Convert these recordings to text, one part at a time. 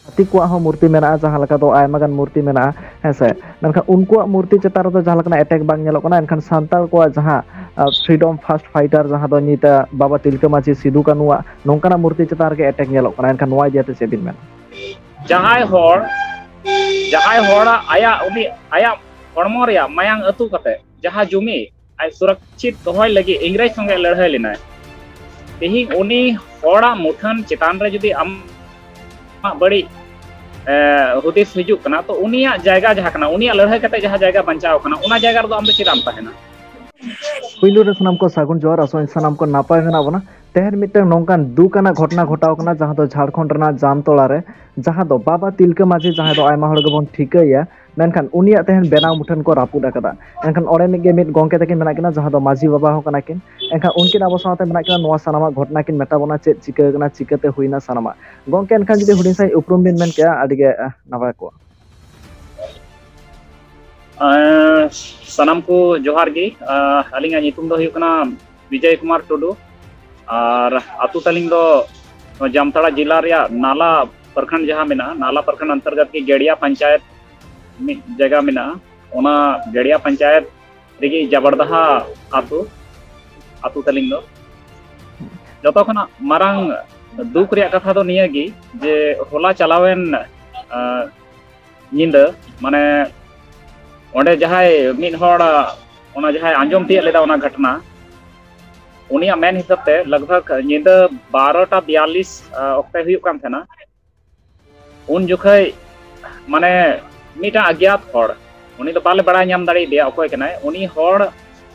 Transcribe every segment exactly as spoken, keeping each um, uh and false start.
ᱦᱟᱹᱛᱤ ᱠᱚᱣᱟᱜ ᱦᱚᱸ ᱢᱩᱨᱛᱤ ᱢᱮᱱᱟᱜᱼᱟ, ᱡᱟᱦᱟᱸ ᱞᱮᱠᱟ ᱫᱚ ᱟᱭᱢᱟ ᱜᱟᱱ ᱢᱩᱨᱛᱤ ᱢᱮᱱᱟᱜᱼᱟ, ᱦᱮᱸ ᱥᱮ᱾ ᱢᱮᱱᱠᱷᱟᱱ ᱩᱱᱠᱩᱣᱟᱜ ᱢᱩᱨᱛᱤ ᱪᱮᱛᱟᱱ ᱨᱮᱫᱚ ᱡᱟᱦᱟᱸ ᱞᱮᱠᱟᱱᱟᱜ ᱮᱴᱮᱠ ᱵᱟᱝ ᱧᱮᱞᱚᱜ ᱠᱟᱱᱟ, ᱮᱱᱠᱷᱟᱱ ᱥᱟᱱᱛᱟᱲ ᱠᱚᱣᱟᱜ ᱡᱟᱦᱟᱸ ᱯᱷᱨᱤᱰᱚᱢ ᱯᱷᱟᱥᱴ ᱯᱷᱟᱭᱴᱟᱨ, ᱡᱟᱦᱟᱸ ᱫᱚ ᱱᱤᱛ ᱵᱟᱵᱟ ᱛᱤᱞᱠᱟᱹ ᱢᱟᱹᱡᱷᱤ ᱥᱤᱫᱩ ᱠᱟᱹᱱᱩᱣᱟᱜ ᱱᱚᱝᱠᱟᱱᱟᱜ ᱢᱩᱨᱛᱤ ᱪᱮᱛᱟᱱ ᱨᱮᱜᱮ ᱮᱴᱮᱠ ᱧᱮᱞᱚᱜ ᱠᱟᱱᱟ, ᱮᱱᱠᱷᱟᱱ ᱱᱚᱣᱟ ᱤᱫᱤ ᱠᱟᱛᱮ ᱪᱮᱫ ᱵᱤᱱ ᱢᱮᱱᱟ? ᱡᱟᱦᱟᱸᱭ ᱦᱚᱲ ᱡᱟᱦᱟᱸᱭ ᱦᱚᱲᱟᱜ ᱟᱭᱟᱜ ᱩᱱᱤ ᱟᱭᱟᱜ ᱦᱚᱲᱢᱚ ᱨᱮᱭᱟᱜ ᱢᱟᱭᱟᱝ ᱟᱹᱛᱩ ᱠᱟᱛᱮ ᱡᱟᱦᱟᱸ ᱡᱩᱢᱤ ᱟᱡ ᱥᱩᱨᱚᱠᱪᱷᱤᱛ ᱫᱚᱦᱚᱭ ᱞᱟᱹᱜᱤᱫ ᱤᱝᱨᱮᱡᱽ ᱥᱚᱸᱜᱮ ᱞᱟᱹᱲᱦᱟᱹᱭ ᱞᱮᱱᱟᱭ, ᱛᱮᱦᱮᱧ ᱩᱱᱤ ᱦᱚᱲᱟᱜ ᱢᱩᱴᱷᱟᱹᱱ ᱪᱮᱛᱟᱱ ᱨᱮ ᱡᱩᱫᱤ ᱟᱢᱟᱜ ᱵᱟᱹᱲᱤᱡ ᱮ, ᱦᱩᱫᱤᱥ ᱦᱤᱡᱩᱜ ᱠᱟᱱᱟ, ᱛᱚ ᱩᱱᱤᱭᱟᱜ ᱡᱟᱭᱜᱟ ᱡᱟᱦᱟᱸ ᱠᱟᱱᱟ, ᱩᱱᱤᱭᱟᱜ ᱞᱟᱹᱲᱦᱟᱹᱭ ᱠᱟᱛᱮ ᱡᱟᱦᱟᱸ ᱡᱟᱭᱜᱟ ᱵᱟᱧᱪᱟᱣ ᱠᱟᱱᱟ, ᱚᱱᱟ ᱡᱟᱭᱜᱟ ᱨᱮᱫᱚ ᱟᱢ ᱫᱚ ᱪᱮᱫᱟᱜ ᱮᱢ ᱛᱟᱦᱮᱱᱟ? ᱯᱩᱭᱞᱩ ᱨᱮ ᱥᱟᱱᱟᱢ ᱠᱚ ᱥᱟᱹᱜᱩᱱ ᱡᱚᱦᱟᱨ, ᱟᱥᱚᱜ ᱟᱹᱧ ᱥᱟᱱᱟᱢ ᱠᱚ ᱱᱟᱯᱟᱭ ᱢᱮᱱᱟᱜ ᱵᱚᱱᱟ᱾ ᱛᱮᱦᱮᱧ ᱢᱤᱫᱴᱟᱝ ᱱᱚᱝᱠᱟᱱ ᱫᱩᱠ ᱟᱱᱟᱜ ᱜᱷᱚᱴᱚᱱᱟ ᱜᱷᱚᱴᱟᱣ ᱠᱟᱱᱟ, ᱡᱟᱦᱟᱸ ᱫᱚ ᱡᱷᱟᱲᱠᱷᱚᱸᱰ ᱨᱮᱱᱟᱜ ᱡᱟᱢᱛᱚᱲᱟ ᱨᱮ, ᱡᱟᱦᱟᱸ ᱫᱚ ᱵᱟᱵᱟ ᱛᱤᱞᱠᱟᱹ ᱢᱟᱹᱡᱷᱤ, ᱡᱟᱦᱟᱸᱭ ᱫᱚ ᱟᱭᱢᱟ ᱦᱚᱲ ᱜᱮᱵᱚᱱ ᱴᱷᱤᱠᱟᱹᱭᱟ, ᱢᱮᱱᱠᱷᱟᱱ ᱩᱱᱤᱭᱟᱜ ᱛᱮᱦᱮᱧ ᱵᱮᱱᱟᱣ ᱢᱩᱴᱷᱟᱹᱱ ᱠᱚ ᱨᱟᱹᱯᱩᱫ ᱟᱠᱟᱫᱟ᱾ ᱮᱱᱠᱷᱟᱱ ᱚᱸᱰᱮ ᱢᱤᱫ ᱜᱮ ᱢᱤᱫ ᱜᱚᱝᱠᱮ ᱛᱟᱹᱠᱤᱱ ᱢᱮᱱᱟᱜ ᱠᱤᱱᱟ, ᱡᱟᱦᱟᱸ ᱫᱚ ᱢᱟᱹᱡᱷᱤ ᱵᱟᱵᱟ ᱦᱚᱸ ᱠᱟᱱᱟ ᱠᱤᱱ᱾ ᱮᱱᱠᱷᱟᱱ ᱩᱱᱠᱤᱱ ᱟᱵᱚ ᱥᱟᱶᱛᱮ ᱢᱮᱱᱟᱜ ᱠᱤᱱᱟ, ᱱᱚᱣᱟ ᱥᱟᱱᱟᱢᱟᱜ ᱜᱷᱚᱴᱚᱱᱟ ᱠᱤᱱ ᱢᱮᱛᱟ ᱵᱚᱱᱟ, ᱪᱮᱫ ᱪᱤᱠᱟᱹ ᱟᱠᱟᱱᱟ, ᱪᱤᱠᱟᱹᱛᱮ ᱦᱩᱭᱱᱟ ᱥᱟᱱᱟᱢᱟᱜ᱾ ᱜᱚᱝᱠᱮ, ᱮᱱᱠᱷᱟᱱ ᱡᱩᱫᱤ ᱦᱩᱰᱤᱧ ᱥᱟᱺᱦᱤᱡ ᱩᱯᱨᱩᱢ ᱵᱤᱱ ᱢᱮᱱ ᱠᱮᱭᱟ, ᱟᱹᱰᱤ ᱜᱮ, ᱟᱦ, ᱱᱟᱯᱟᱭ ᱠᱚᱜᱼᱟ᱾ ᱮᱸ, ᱥᱟᱱᱟᱢ ᱠᱚ ᱡᱚᱦᱟᱨ ᱜᱮ᱾ ᱟᱸ, ᱟᱹᱞᱤᱧᱟᱜ ᱧᱩᱛᱩᱢ ᱫᱚ ᱦᱩᱭᱩᱜ ᱠᱟᱱᱟ ᱵᱤᱡᱚᱭ ᱠᱩᱢᱟᱨ ᱴᱩᱰᱩ, ᱟᱨ ᱟᱹᱛᱩ ᱛᱟᱹᱞᱤᱧ ᱫᱚ ᱡᱟᱢᱛᱟᱲᱟ ᱡᱮᱞᱟ ᱨᱮᱭᱟᱜ ᱱᱟᱞᱟ ᱯᱨᱚᱠᱷᱚᱸᱰ ᱡᱟᱦᱟᱸ ᱢᱮᱱᱟᱜᱼᱟ, ᱱᱟᱞᱟ ᱯᱨᱚᱠᱷᱚᱸᱰ ᱚᱱᱛᱚᱨᱜᱚᱛ ᱜᱮ ᱜᱮᱲᱤᱭᱟ ᱯᱚᱧᱪᱟᱭᱮᱛ ᱢᱤᱫ ᱡᱟᱭᱜᱟ ᱢᱮᱱᱟᱜᱼᱟ᱾ ᱚᱱᱟ ᱜᱮᱲᱤᱭᱟ ᱯᱚᱧᱪᱟᱭᱮᱛ ᱨᱮᱜᱮ ᱡᱟᱵᱟᱲᱫᱟᱦᱟ ᱟᱹᱛᱩ, ᱟᱹᱛᱩ ᱛᱟᱹᱞᱤᱧ ᱫᱚ᱾ ᱡᱚᱛᱚ ᱠᱷᱚᱱᱟᱜ ᱢᱟᱨᱟᱝ ᱫᱩᱠ ᱨᱮᱭᱟᱜ ᱠᱟᱛᱷᱟ ᱫᱚ ᱱᱤᱭᱟᱹ ᱜᱮ ᱡᱮ ᱦᱚᱞᱟ ᱪᱟᱞᱟᱣᱮᱱ, ᱟᱸ, ᱧᱤᱫᱟᱹ, ᱢᱟᱱᱮ, ᱚᱸᱰᱮ ᱡᱟᱦᱟᱸᱭ ᱢᱤᱫ ᱦᱚᱲ, ᱚᱱᱟ ᱡᱟᱦᱟᱸᱭ ᱟᱸᱡᱚᱢ ᱛᱤᱭᱳᱜ ᱞᱮᱫᱟ ᱚᱱᱟ ᱜᱷᱚᱴᱚᱱᱟ, ᱩᱱᱤᱭᱟᱜ ᱢᱮᱱ ᱦᱤᱥᱟᱹᱵ ᱛᱮ ᱞᱟᱜᱽ ᱵᱷᱟᱜᱽ ᱧᱤᱫᱟᱹ ᱵᱟᱨᱚᱴᱟ ᱵᱤᱭᱟᱞᱤᱥ, ᱟ, ᱚᱠᱛᱮ ᱦᱩᱭᱩᱜ ᱠᱟᱱ ᱛᱟᱦᱮᱱᱟ᱾ ᱩᱱ ᱡᱚᱠᱷᱮᱡ, ᱢᱟᱱᱮ, ᱢᱤᱫᱴᱟᱝ ᱚᱜᱽᱭᱟᱛ ᱦᱚᱲ, ᱩᱱᱤ ᱫᱚ ᱵᱟᱞᱮ ᱵᱟᱲᱟᱭ ᱧᱟᱢ ᱫᱟᱲᱮᱭᱟᱫᱮᱭᱟ ᱚᱠᱚᱭ ᱠᱟᱱᱟᱭ, ᱩᱱᱤ ᱦᱚᱲ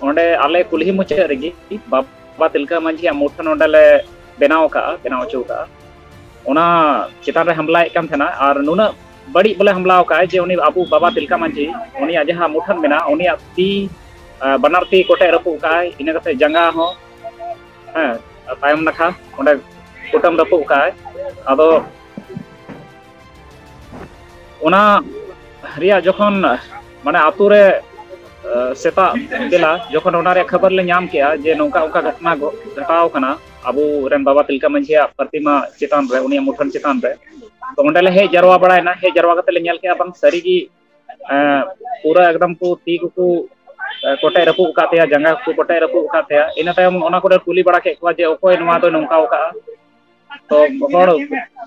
ᱚᱸᱰᱮ ᱟᱞᱮ ᱠᱩᱞᱦᱤ ᱢᱩᱪᱟᱹᱫ ᱨᱮᱜᱮ ᱵᱟᱵᱟ ᱛᱤᱞᱠᱟᱹ ᱢᱟᱹᱡᱷᱤᱭᱟᱜ ᱢᱩᱴᱷᱟᱹᱱ ᱚᱸᱰᱮ ᱞᱮ ᱵᱮᱱᱟᱣ ᱟᱠᱟᱫᱼᱟ, ᱵᱮᱱᱟᱣ ᱦᱚᱪᱚ ᱟᱠᱟᱫᱼᱟ᱾ ᱚᱱᱟ ᱪᱮᱛᱟᱱ ᱨᱮ ᱦᱟᱢᱞᱟᱭᱮᱫ ᱠᱟᱱ ᱛᱟᱦᱮᱱᱟ, ᱟᱨ ᱱᱩᱱᱟᱹᱜ ᱵᱟᱹᱲᱤᱡ ᱵᱚᱞᱮ ᱦᱟᱢᱞᱟ ᱟᱠᱟᱫᱼᱟᱭ ᱡᱮ ᱩᱱᱤ ᱟᱵᱚ ᱵᱟᱵᱟ ᱛᱤᱞᱠᱟ ᱢᱟᱹᱡᱷᱤ, ᱩᱱᱤᱭᱟᱜ ᱡᱟᱦᱟᱸ ᱢᱩᱴᱷᱟᱹᱱ ᱢᱮᱱᱟᱜᱼᱟ, ᱩᱱᱤᱭᱟᱜ ᱛᱤ, ᱟ, ᱵᱟᱱᱟᱨ ᱛᱤ ᱠᱚᱴᱮᱡ ᱨᱟᱹᱯᱩᱫ ᱟᱠᱟᱫᱼᱟᱭ, ᱤᱱᱟᱹ ᱠᱟᱛᱮ ᱡᱟᱸᱜᱟ ᱦᱚᱸ, ᱦᱮᱸ, ᱛᱟᱭᱚᱢ ᱱᱟᱠᱷᱟ ᱚᱸᱰᱮ ᱠᱩᱴᱟᱹᱢ ᱨᱟᱹᱯᱩᱫ ᱟᱠᱟᱫᱼᱟᱭ᱾ ᱟᱫᱚ ᱚᱱᱟ ᱨᱮᱭᱟᱜ ᱡᱚᱠᱷᱚᱱ, ᱢᱟᱱᱮ, ᱟᱛᱳ ᱨᱮ, ᱟ, ᱥᱮᱛᱟᱜ ᱵᱮᱞᱟ ᱡᱚᱠᱷᱚᱱ ᱚᱱᱟ ᱨᱮᱭᱟᱜ ᱠᱷᱚᱵᱚᱨ ᱞᱮ ᱧᱟᱢ ᱠᱮᱜᱼᱟ ᱡᱮ ᱱᱚᱝᱠᱟ ᱚᱱᱠᱟ ᱜᱷᱚᱴᱚᱱᱟ ᱜᱷᱚ-, ᱜᱷᱚᱴᱟᱣ ᱠᱟᱱᱟ, ᱟᱵᱚ ᱨᱮᱱ ᱵᱟᱵᱟ ᱛᱤᱞᱠᱟᱹ ᱢᱟᱹᱡᱷᱤᱭᱟᱜ ᱯᱨᱚᱛᱤᱢᱟ ᱪᱮᱛᱟᱱ ᱨᱮ, ᱩᱱᱤᱭᱟᱜ ᱢᱩᱴᱷᱟᱹᱱ ᱪᱮᱛᱟᱱ ᱨᱮ᱾ ᱛᱚ ᱚᱸᱰᱮ ᱞᱮ ᱦᱮᱡ ᱡᱟᱨᱣᱟ ᱵᱟᱲᱟᱭᱮᱱᱟ᱾ ᱦᱮᱡ ᱡᱟᱨᱣᱟ ᱠᱟᱛᱮ ᱞᱮ ᱧᱮᱞ ᱠᱮᱜᱼᱟ, ᱵᱟᱝ ᱥᱟᱹᱨᱤ ᱜᱮ ᱯᱩᱨᱟᱹ ᱮᱠᱫᱚᱢ ᱠᱚ ᱛᱤ ᱠᱚᱠᱚ ᱠᱚᱴᱮᱡ ᱨᱟᱹᱯᱩᱫ ᱟᱠᱟᱫ ᱛᱟᱭᱟ, ᱡᱟᱸᱜᱟ ᱠᱚ ᱠᱚᱴᱮᱡ ᱨᱟᱹᱯᱩᱫ ᱟᱠᱟᱫ ᱛᱟᱭᱟ᱾ ᱤᱱᱟᱹ ᱛᱟᱭᱚᱢ ᱚᱱᱟ ᱠᱚᱨᱮ ᱠᱩᱞᱤ ᱵᱟᱲᱟ ᱠᱮᱫ ᱠᱚᱣᱟ ᱡᱮ ᱚᱠᱚᱭ ᱱᱚᱣᱟ ᱫᱚᱭ ᱱᱚᱝᱠᱟ ᱟᱠᱟᱫᱼᱟ᱾ ᱛᱚ ᱦᱚᱲ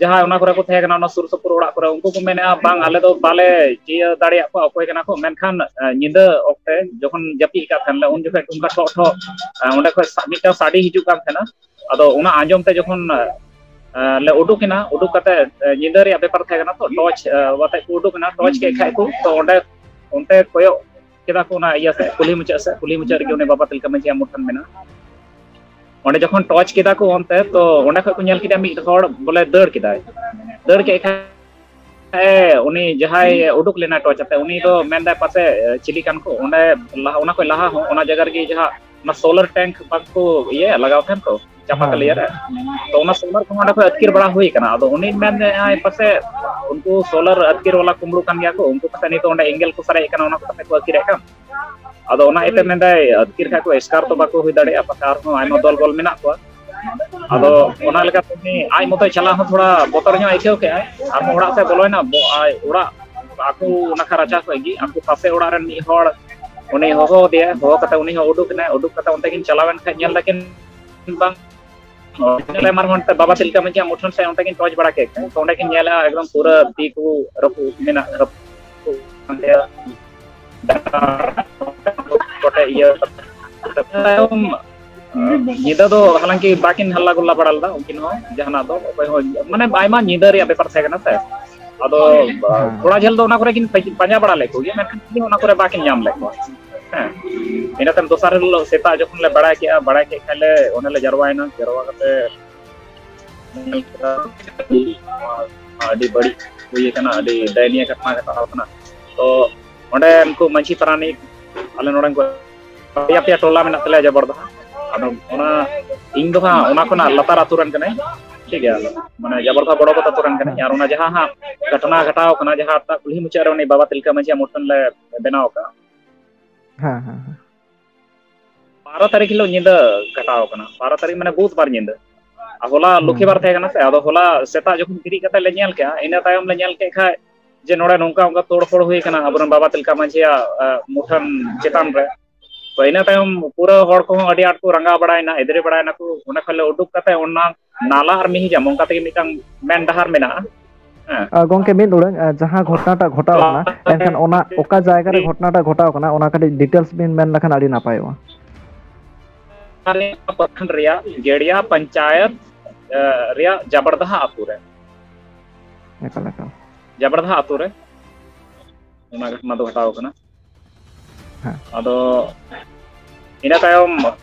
ᱡᱟᱦᱟᱸᱭ ᱚᱱᱟ ᱠᱚᱨᱮ ᱠᱚ ᱛᱟᱦᱮᱸ ᱠᱟᱱᱟ, ᱚᱱᱟ ᱥᱩᱨ ᱥᱩᱯᱩᱨ ᱚᱲᱟᱜ ᱠᱚᱨᱮ, ᱩᱱᱠᱩ ᱠᱚ ᱢᱮᱱᱮᱫᱼᱟ, ᱵᱟᱝ, ᱟᱞᱮ ᱫᱚ ᱵᱟᱞᱮ ᱪᱤᱭᱟᱹ ᱫᱟᱲᱮᱭᱟᱜ ᱠᱚᱣᱟ ᱚᱠᱚᱭ ᱠᱟᱱᱟ ᱠᱚ, ᱢᱮᱱᱠᱷᱟᱱ ᱧᱤᱫᱟᱹ ᱚᱠᱛᱮ ᱡᱚᱠᱷᱚᱱ ᱡᱟᱹᱯᱤᱫ ᱟᱠᱟᱫ ᱛᱟᱦᱮᱱ ᱞᱮ, ᱩᱱ ᱡᱚᱠᱷᱚᱱ ᱚᱱᱠᱟ ᱴᱷᱚᱜ ᱴᱷᱚᱜ ᱚᱸᱰᱮ ᱠᱷᱚᱱ ᱢᱤᱫᱴᱟᱝ ᱥᱟᱰᱮ ᱦᱤᱡᱩᱜ ᱠᱟᱱ ᱛᱟᱦᱮᱱᱟ᱾ ᱟᱫᱚ ᱚᱱᱟ ᱟᱸᱡᱚᱢ ᱛᱮ ᱡᱚᱠᱷᱚᱱ ᱞᱮ ᱩᱰᱩᱠ ᱮᱱᱟ, ᱩᱰᱩᱠ ᱠᱟᱛᱮ ᱧᱤᱫᱟᱹ ᱨᱮᱭᱟᱜ ᱵᱮᱯᱟᱨ ᱛᱟᱦᱮᱸ ᱠᱟᱱᱟ, ᱛᱚ ᱴᱚᱨᱪ ᱟᱛᱮ ᱠᱚ ᱩᱰᱩᱠ ᱮᱱᱟ᱾ ᱴᱚᱨᱪ ᱠᱮᱫ ᱠᱷᱟᱡ ᱠᱚ, ᱛᱚ ᱚᱸᱰᱮ ᱚᱱᱛᱮ ᱠᱚᱭᱚᱜ ᱠᱮᱫᱟ ᱠᱚ ᱚᱱᱟ ᱤᱭᱟᱹ ᱥᱮᱫ, ᱠᱩᱞᱦᱤ ᱢᱩᱪᱟᱹᱫ ᱥᱮᱫ᱾ ᱠᱩᱞᱦᱤ ᱢᱩᱪᱟᱹᱫ ᱨᱮᱜᱮ ᱩᱱᱤ ᱵᱟᱵᱟ ᱛᱤᱞᱠᱟᱹ ᱢᱟᱹᱡᱷᱤᱭᱟᱜ ᱢᱩᱴᱷᱟᱹᱱ ᱢᱮᱱᱟᱜᱼᱟ᱾ ᱚᱸᱰᱮ ᱡᱚᱠᱷᱚᱱ ᱴᱚᱨᱪ ᱠᱮᱫᱟ ᱠᱚ ᱚᱱᱛᱮ, ᱛᱚ ᱚᱸᱰᱮ ᱠᱷᱚᱱ ᱠᱚ ᱧᱮᱞ ᱠᱮᱫᱟ ᱢᱤᱫ ᱦᱚᱲ ᱵᱚᱞᱮ ᱫᱟᱹᱲ ᱠᱮᱫᱟᱭ᱾ ᱫᱟᱹᱲ ᱠᱮᱫ ᱠᱷᱟᱡ ᱩᱱᱤ ᱡᱟᱦᱟᱸᱭ ᱩᱰᱩᱠ ᱞᱮᱱᱟ ᱴᱚᱨᱪ ᱟᱛᱮ, ᱩᱱᱤ ᱫᱚ ᱢᱮᱱᱫᱟᱭ ᱯᱟᱥᱮ ᱪᱤᱞᱤ ᱠᱟᱱ ᱠᱚ᱾ ᱚᱸᱰᱮ ᱞᱟᱦᱟ, ᱚᱱᱟ ᱠᱷᱚᱱ ᱞᱟᱦᱟ ᱦᱚᱸ ᱚᱱᱟ ᱡᱟᱭᱜᱟ ᱨᱮᱜᱮ ᱡᱟᱦᱟᱸ ᱚᱱᱟ ᱥᱳᱞᱟᱨ ᱴᱮᱝᱠ ᱵᱟᱝ ᱠᱚ ᱤᱭᱟᱹ ᱞᱟᱜᱟᱣ ᱛᱟᱦᱮᱱ ᱠᱚ, ᱪᱟᱯᱟ ᱠᱟᱹᱞᱤᱭᱟᱹ ᱨᱮ᱾ ᱛᱚ ᱚᱱᱟ ᱥᱳᱞᱟᱨ ᱠᱚᱦᱚᱸ ᱚᱸᱰᱮ ᱠᱷᱚᱱ ᱟᱹᱛᱠᱤᱨ ᱵᱟᱲᱟ ᱦᱩᱭ ᱠᱟᱱᱟ᱾ ᱟᱫᱚ ᱩᱱᱤ ᱢᱮᱱᱮᱫᱼᱟᱭ ᱯᱟᱥᱮ ᱩᱱᱠᱩ ᱥᱳᱞᱟᱨ ᱟᱹᱛᱠᱤᱨ ᱵᱟᱞᱟ ᱠᱩᱢᱵᱽᱲᱩ ᱠᱟᱱ ᱜᱮᱭᱟ ᱠᱚ, ᱩᱱᱠᱩ ᱯᱟᱥᱮ ᱱᱤᱛᱚᱜ ᱚᱸᱰᱮ ᱮᱸᱜᱮᱞ ᱠᱚ ᱥᱟᱨᱮᱡ ᱠᱟᱱᱟ, ᱚᱱᱟ ᱠᱚ ᱯᱟᱥᱮ ᱠᱚ ᱟᱹᱛᱠᱤᱨᱮᱫ ᱠᱟᱱ᱾ ᱟᱫᱚ ᱚᱱᱟ ᱤᱭᱟᱹᱛᱮ ᱢᱮᱱᱫᱟᱭ, ᱟᱹᱛᱠᱤᱨ ᱠᱷᱟᱡ ᱠᱚ ᱮᱥᱠᱟᱨ ᱛᱚ ᱵᱟᱠᱚ ᱦᱩᱭ ᱫᱟᱲᱮᱭᱟᱜᱼᱟ, ᱯᱟᱥᱮ ᱟᱨᱦᱚᱸ ᱟᱭᱢᱟ ᱫᱚᱞ ᱵᱚᱞ ᱢᱮᱱᱟᱜ ᱠᱚᱣᱟ᱾ ᱟᱫᱚ ᱚᱱᱟ ᱞᱮᱠᱟᱛᱮ ᱩᱱᱤ ᱟᱡ ᱢᱚᱛᱚᱭ ᱪᱟᱞᱟᱣ ᱦᱚᱸ ᱛᱷᱚᱲᱟ ᱵᱚᱛᱚᱨ ᱧᱚᱜ ᱟᱹᱭᱠᱟᱹᱣ ᱠᱮᱜᱼᱟᱭ᱾ ᱟᱨᱦᱚᱸ ᱚᱲᱟᱜ ᱥᱮᱫ ᱵᱚᱞᱚᱭᱮᱱᱟ, ᱵᱚ-, ᱟᱡ ᱚᱲᱟᱜ ᱟᱠᱚ ᱱᱟᱠᱷᱟ ᱨᱟᱪᱟ ᱠᱷᱚᱡ ᱜᱮ, ᱟᱠᱚ ᱯᱟᱥᱮ ᱚᱲᱟᱜ ᱨᱮᱱ ᱢᱤᱫ ᱦᱚᱲ ᱩᱱᱤ ᱦᱚᱦᱚ ᱟᱫᱮᱭᱟ᱾ ᱦᱚᱦᱚ ᱠᱟᱛᱮ ᱩᱱᱤ ᱦᱚᱸ ᱩᱰᱩᱠ ᱮᱱᱟᱭ᱾ ᱩᱰᱩᱠ ᱠᱟᱛᱮ ᱚᱱᱛᱮ ᱠᱤᱱ ᱪᱟᱞᱟᱣᱮᱱ ᱠᱷᱟᱡ ᱧᱮᱞ ᱫᱟᱠᱤᱱ ᱵᱟᱝ ᱚ, ᱧᱮᱞ ᱟᱭᱢᱟ ᱦᱚᱲ ᱛᱮ ᱵᱟᱵᱟ ᱛᱤᱞᱠᱟᱹ ᱢᱟᱹᱡᱷᱤᱭᱟᱜ ᱢᱩᱴᱷᱟᱹᱱ ᱥᱮᱫ ᱚᱱᱛᱮ ᱠᱤᱱ ᱴᱚᱨᱪ ᱵᱟᱲᱟ ᱠᱮᱫ ᱠᱷᱟᱱ, ᱛᱚ ᱚᱸᱰᱮ ᱠᱤᱱ ᱧᱮᱞᱟ ᱮᱠᱫᱚᱢ ᱯᱩᱨᱟᱹ ᱛᱤ ᱠᱚ ᱨᱟᱹᱯᱩᱫ ᱢᱮᱱᱟᱜ, ᱨᱟᱹᱯᱩᱫ ᱠᱟᱱ ᱛᱟᱭᱟ᱾ ᱠᱚᱴᱮᱡ ᱤᱭᱟᱹ ᱛᱟᱭᱚᱢ, ᱧᱤᱫᱟᱹ ᱫᱚ ᱦᱟᱞᱟᱝᱠᱤ ᱵᱟᱠᱤᱱ ᱦᱟᱞᱞᱟ ᱜᱩᱞᱞᱟ ᱵᱟᱲᱟ ᱞᱮᱫᱟ ᱩᱱᱠᱤᱱ ᱦᱚᱸ, ᱡᱟᱦᱟᱱᱟᱜ ᱫᱚ ᱚᱠᱚᱭ ᱦᱚᱸ, ᱢᱟᱱᱮ ᱟᱭᱢᱟ ᱧᱤᱫᱟᱹ ᱨᱮᱭᱟᱜ ᱵᱮᱯᱟᱨ ᱛᱟᱦᱮᱸ ᱠᱟᱱᱟ ᱥᱮ᱾ ᱟᱫᱚ ᱦᱮᱸ᱾ ᱛᱷᱚᱲᱟ ᱡᱷᱟᱹᱞ ᱫᱚ ᱚᱱᱟ ᱠᱚᱨᱮ ᱠᱤᱱ ᱯᱟᱸᱡᱟ ᱵᱟᱲᱟ ᱞᱮᱫ ᱠᱚᱜᱮᱭᱟ, ᱢᱮᱱᱠᱷᱟᱱ ᱚᱱᱟ ᱠᱚᱨᱮ ᱵᱟᱠᱤᱱ ᱧᱟᱢ ᱞᱮᱫ ᱠᱚᱣᱟ᱾ ᱦᱮᱸ, ᱤᱱᱟᱹ ᱛᱟᱭᱚᱢ ᱫᱚᱥᱟᱨ ᱦᱤᱞᱳᱜ ᱥᱮᱛᱟᱜ ᱡᱚᱠᱷᱚᱱ ᱞᱮ ᱵᱟᱲᱟᱭ ᱠᱮᱜᱼᱟ, ᱵᱟᱲᱟᱭ ᱠᱮᱫ ᱠᱷᱟᱱ ᱞᱮ, ᱚᱸᱰᱮ ᱞᱮ ᱡᱟᱨᱣᱟᱭᱮᱱᱟ᱾ ᱡᱟᱨᱣᱟ ᱠᱟᱛᱮ ᱧᱮᱞ ᱠᱮᱫᱟ ᱟᱹᱰᱤ ᱵᱟᱹᱲᱤᱡ ᱦᱩᱭ ᱟᱠᱟᱱᱟ, ᱟᱹᱰᱤ ᱫᱟᱭᱱᱤᱭᱚ ᱜᱷᱚᱴᱚᱱᱟ ᱜᱷᱚᱴᱟᱣ ᱟᱠᱟᱱᱟ᱾ ᱛᱚ ᱚᱸᱰᱮ ᱩᱱᱠᱩ ᱢᱟᱹᱡᱷᱤ ᱯᱟᱨᱟᱱᱤᱠ, ᱟᱞᱮ ᱱᱚᱰᱮ ᱠᱚ ᱯᱮᱭᱟ ᱯᱮᱭᱟ ᱴᱚᱞᱟ ᱢᱮᱱᱟᱜ ᱛᱟᱞᱮᱭᱟ ᱡᱟᱵᱚᱨᱫᱟ᱾ ᱟᱫᱚ ᱚᱱᱟ, ᱤᱧ ᱫᱚ ᱦᱟᱸᱜ ᱚᱱᱟ ᱠᱷᱚᱱᱟᱜ ᱞᱟᱛᱟᱨ ᱟᱹᱛᱩ ᱨᱮᱱ ᱠᱟᱹᱱᱟᱹᱧ, ᱴᱷᱤᱠ ᱜᱮᱭᱟ, ᱢᱟᱱᱮ ᱡᱟᱵᱚᱨᱫᱟ ᱵᱚᱲᱚ ᱵᱚᱛ ᱟᱹᱛᱩ ᱨᱮᱱ ᱠᱟᱹᱱᱟᱹᱧ᱾ ᱟᱨ ᱚᱱᱟ ᱡᱟᱦᱟᱸ ᱦᱟᱸᱜ ᱜᱷᱚᱴᱚᱱᱟ ᱜᱷᱚᱴᱟᱣ ᱠᱟᱱᱟ, ᱡᱟᱦᱟᱸ ᱠᱩᱞᱦᱤ ᱢᱩᱪᱟᱹᱫ ᱨᱮ ᱩᱱᱤ ᱵᱟᱵᱟ ᱛᱤᱞᱠᱟᱹ ᱢᱟᱹᱡᱷᱤᱭᱟᱜ ᱢᱩᱴᱷᱟᱹᱱ ᱞᱮ ᱵᱮᱱᱟᱣ ᱟᱠᱟᱫᱼᱟ, ᱦᱮᱸ ᱦᱮᱸ ᱦᱮᱸ᱾ ᱵᱟᱨᱚ ᱛᱟᱹᱨᱤᱠᱷ ᱦᱤᱞᱳᱜ ᱧᱤᱫᱟᱹ ᱜᱷᱟᱴᱟᱣ ᱠᱟᱱᱟ, ᱵᱟᱨᱚ ᱛᱟᱹᱨᱤᱠᱷ ᱢᱟᱱᱮ ᱵᱩᱫᱷᱵᱟᱨ ᱧᱤᱫᱟᱹ᱾ ᱟᱨ ᱦᱚᱞᱟ ᱞᱚᱠᱠᱷᱤᱵᱟᱨ ᱛᱟᱦᱮᱸ ᱠᱟᱱᱟ ᱥᱮ, ᱟᱫᱚ ᱦᱚᱞᱟ ᱥᱮᱛᱟᱜ ᱡᱚᱠᱷᱚᱱ ᱵᱮᱨᱮᱫ ᱠᱟᱛᱮ ᱞᱮ ᱧᱮᱞ ᱠᱮᱜᱼᱟ, ᱤᱱᱟᱹ ᱛᱟᱭᱚᱢ ᱞᱮ ᱧᱮᱞ ᱠᱮᱫ ᱠᱷᱟᱡ ᱡᱮ ᱱᱚᱰᱮ ᱱᱚᱝᱠᱟ ᱚᱱᱠᱟ ᱛᱳᱲ ᱯᱷᱳᱲ ᱦᱩᱭ ᱠᱟᱱᱟ ᱟᱵᱚᱨᱮᱱ ᱵᱟᱵᱟ ᱛᱤᱞᱠᱟ ᱢᱟᱹᱡᱷᱤᱭᱟᱜ ᱢᱩᱴᱷᱟᱹᱱ ᱪᱮᱛᱟᱱ ᱨᱮ᱾ ᱛᱚ ᱤᱱᱟᱹ ᱛᱟᱭᱚᱢ ᱯᱩᱨᱟᱹ ᱦᱚᱲ ᱠᱚᱦᱚᱸ ᱟᱹᱰᱤ ᱟᱸᱴ ᱠᱚ ᱨᱟᱸᱜᱟᱣ ᱵᱟᱲᱟᱭᱮᱱᱟ, ᱮᱫᱽᱨᱮ ᱵᱟᱲᱟᱭᱮᱱᱟᱠᱚ᱾ ᱚᱸᱰᱮ ᱠᱷᱚᱱ ᱞᱮ ᱩᱰᱩᱠ ᱠᱟᱛᱮ ᱚᱱᱟ ᱱᱟᱞᱟ ᱟᱨ ᱢᱤᱦᱤᱡᱟᱢ ᱚᱱᱠᱟ ᱛᱮᱜᱮ ᱢᱤᱫᱴᱟᱝ ᱢᱮᱱ ᱰᱟᱦᱟᱨ ᱢᱮᱱᱟᱜᱼᱟ᱾ ᱦᱮᱸ᱾ ᱜᱚᱝᱠᱮ, ᱢᱤᱫ ᱩᱰᱟᱹᱝ, ᱡᱟᱦᱟᱸ ᱜᱷᱚᱴᱱᱟᱴᱟᱜ ᱜᱷᱚᱴᱟᱣ ᱠᱟᱱᱟ, ᱮᱱᱠᱷᱟᱱ ᱚᱱᱟ ᱚᱠᱟ ᱡᱟᱭᱜᱟ ᱨᱮ ᱜᱷᱚᱴᱱᱟᱴᱟᱜ ᱜᱷᱚᱴᱟᱣ ᱠᱟᱱᱟ, ᱚᱱᱟ ᱠᱟᱹᱴᱤᱡ ᱰᱤᱴᱮᱞᱥ ᱵᱤᱱ ᱢᱮᱱ ᱞᱮᱠᱷᱟᱱ ᱟᱹᱰᱤ ᱱᱟᱯᱟᱭᱚᱜᱼᱟ᱾ ᱯᱨᱚᱠᱷᱚᱸᱰ ᱨᱮᱭᱟᱜ ᱜᱮᱲᱤᱭᱟ ᱯᱚᱧᱪᱟᱭᱮᱛ ᱨᱮᱭᱟᱜ ᱡᱟᱵᱲᱫᱟᱦᱟ ᱟᱹᱛᱩ ᱨᱮ᱾ ᱮᱠᱟᱞ, ᱮᱠᱟᱞ᱾ ᱡᱟᱵᱲᱫᱟᱦᱟ ᱟᱹᱛᱩ ᱨᱮ ᱚᱱᱟ ᱜᱷᱚᱴᱱᱟ ᱫᱚ ᱜᱷᱚᱴᱟᱣ ᱠᱟᱱᱟ᱾ ᱦᱮᱸ᱾ ᱟᱫᱚ ᱤᱱᱟᱹ ᱛᱟᱭᱚᱢ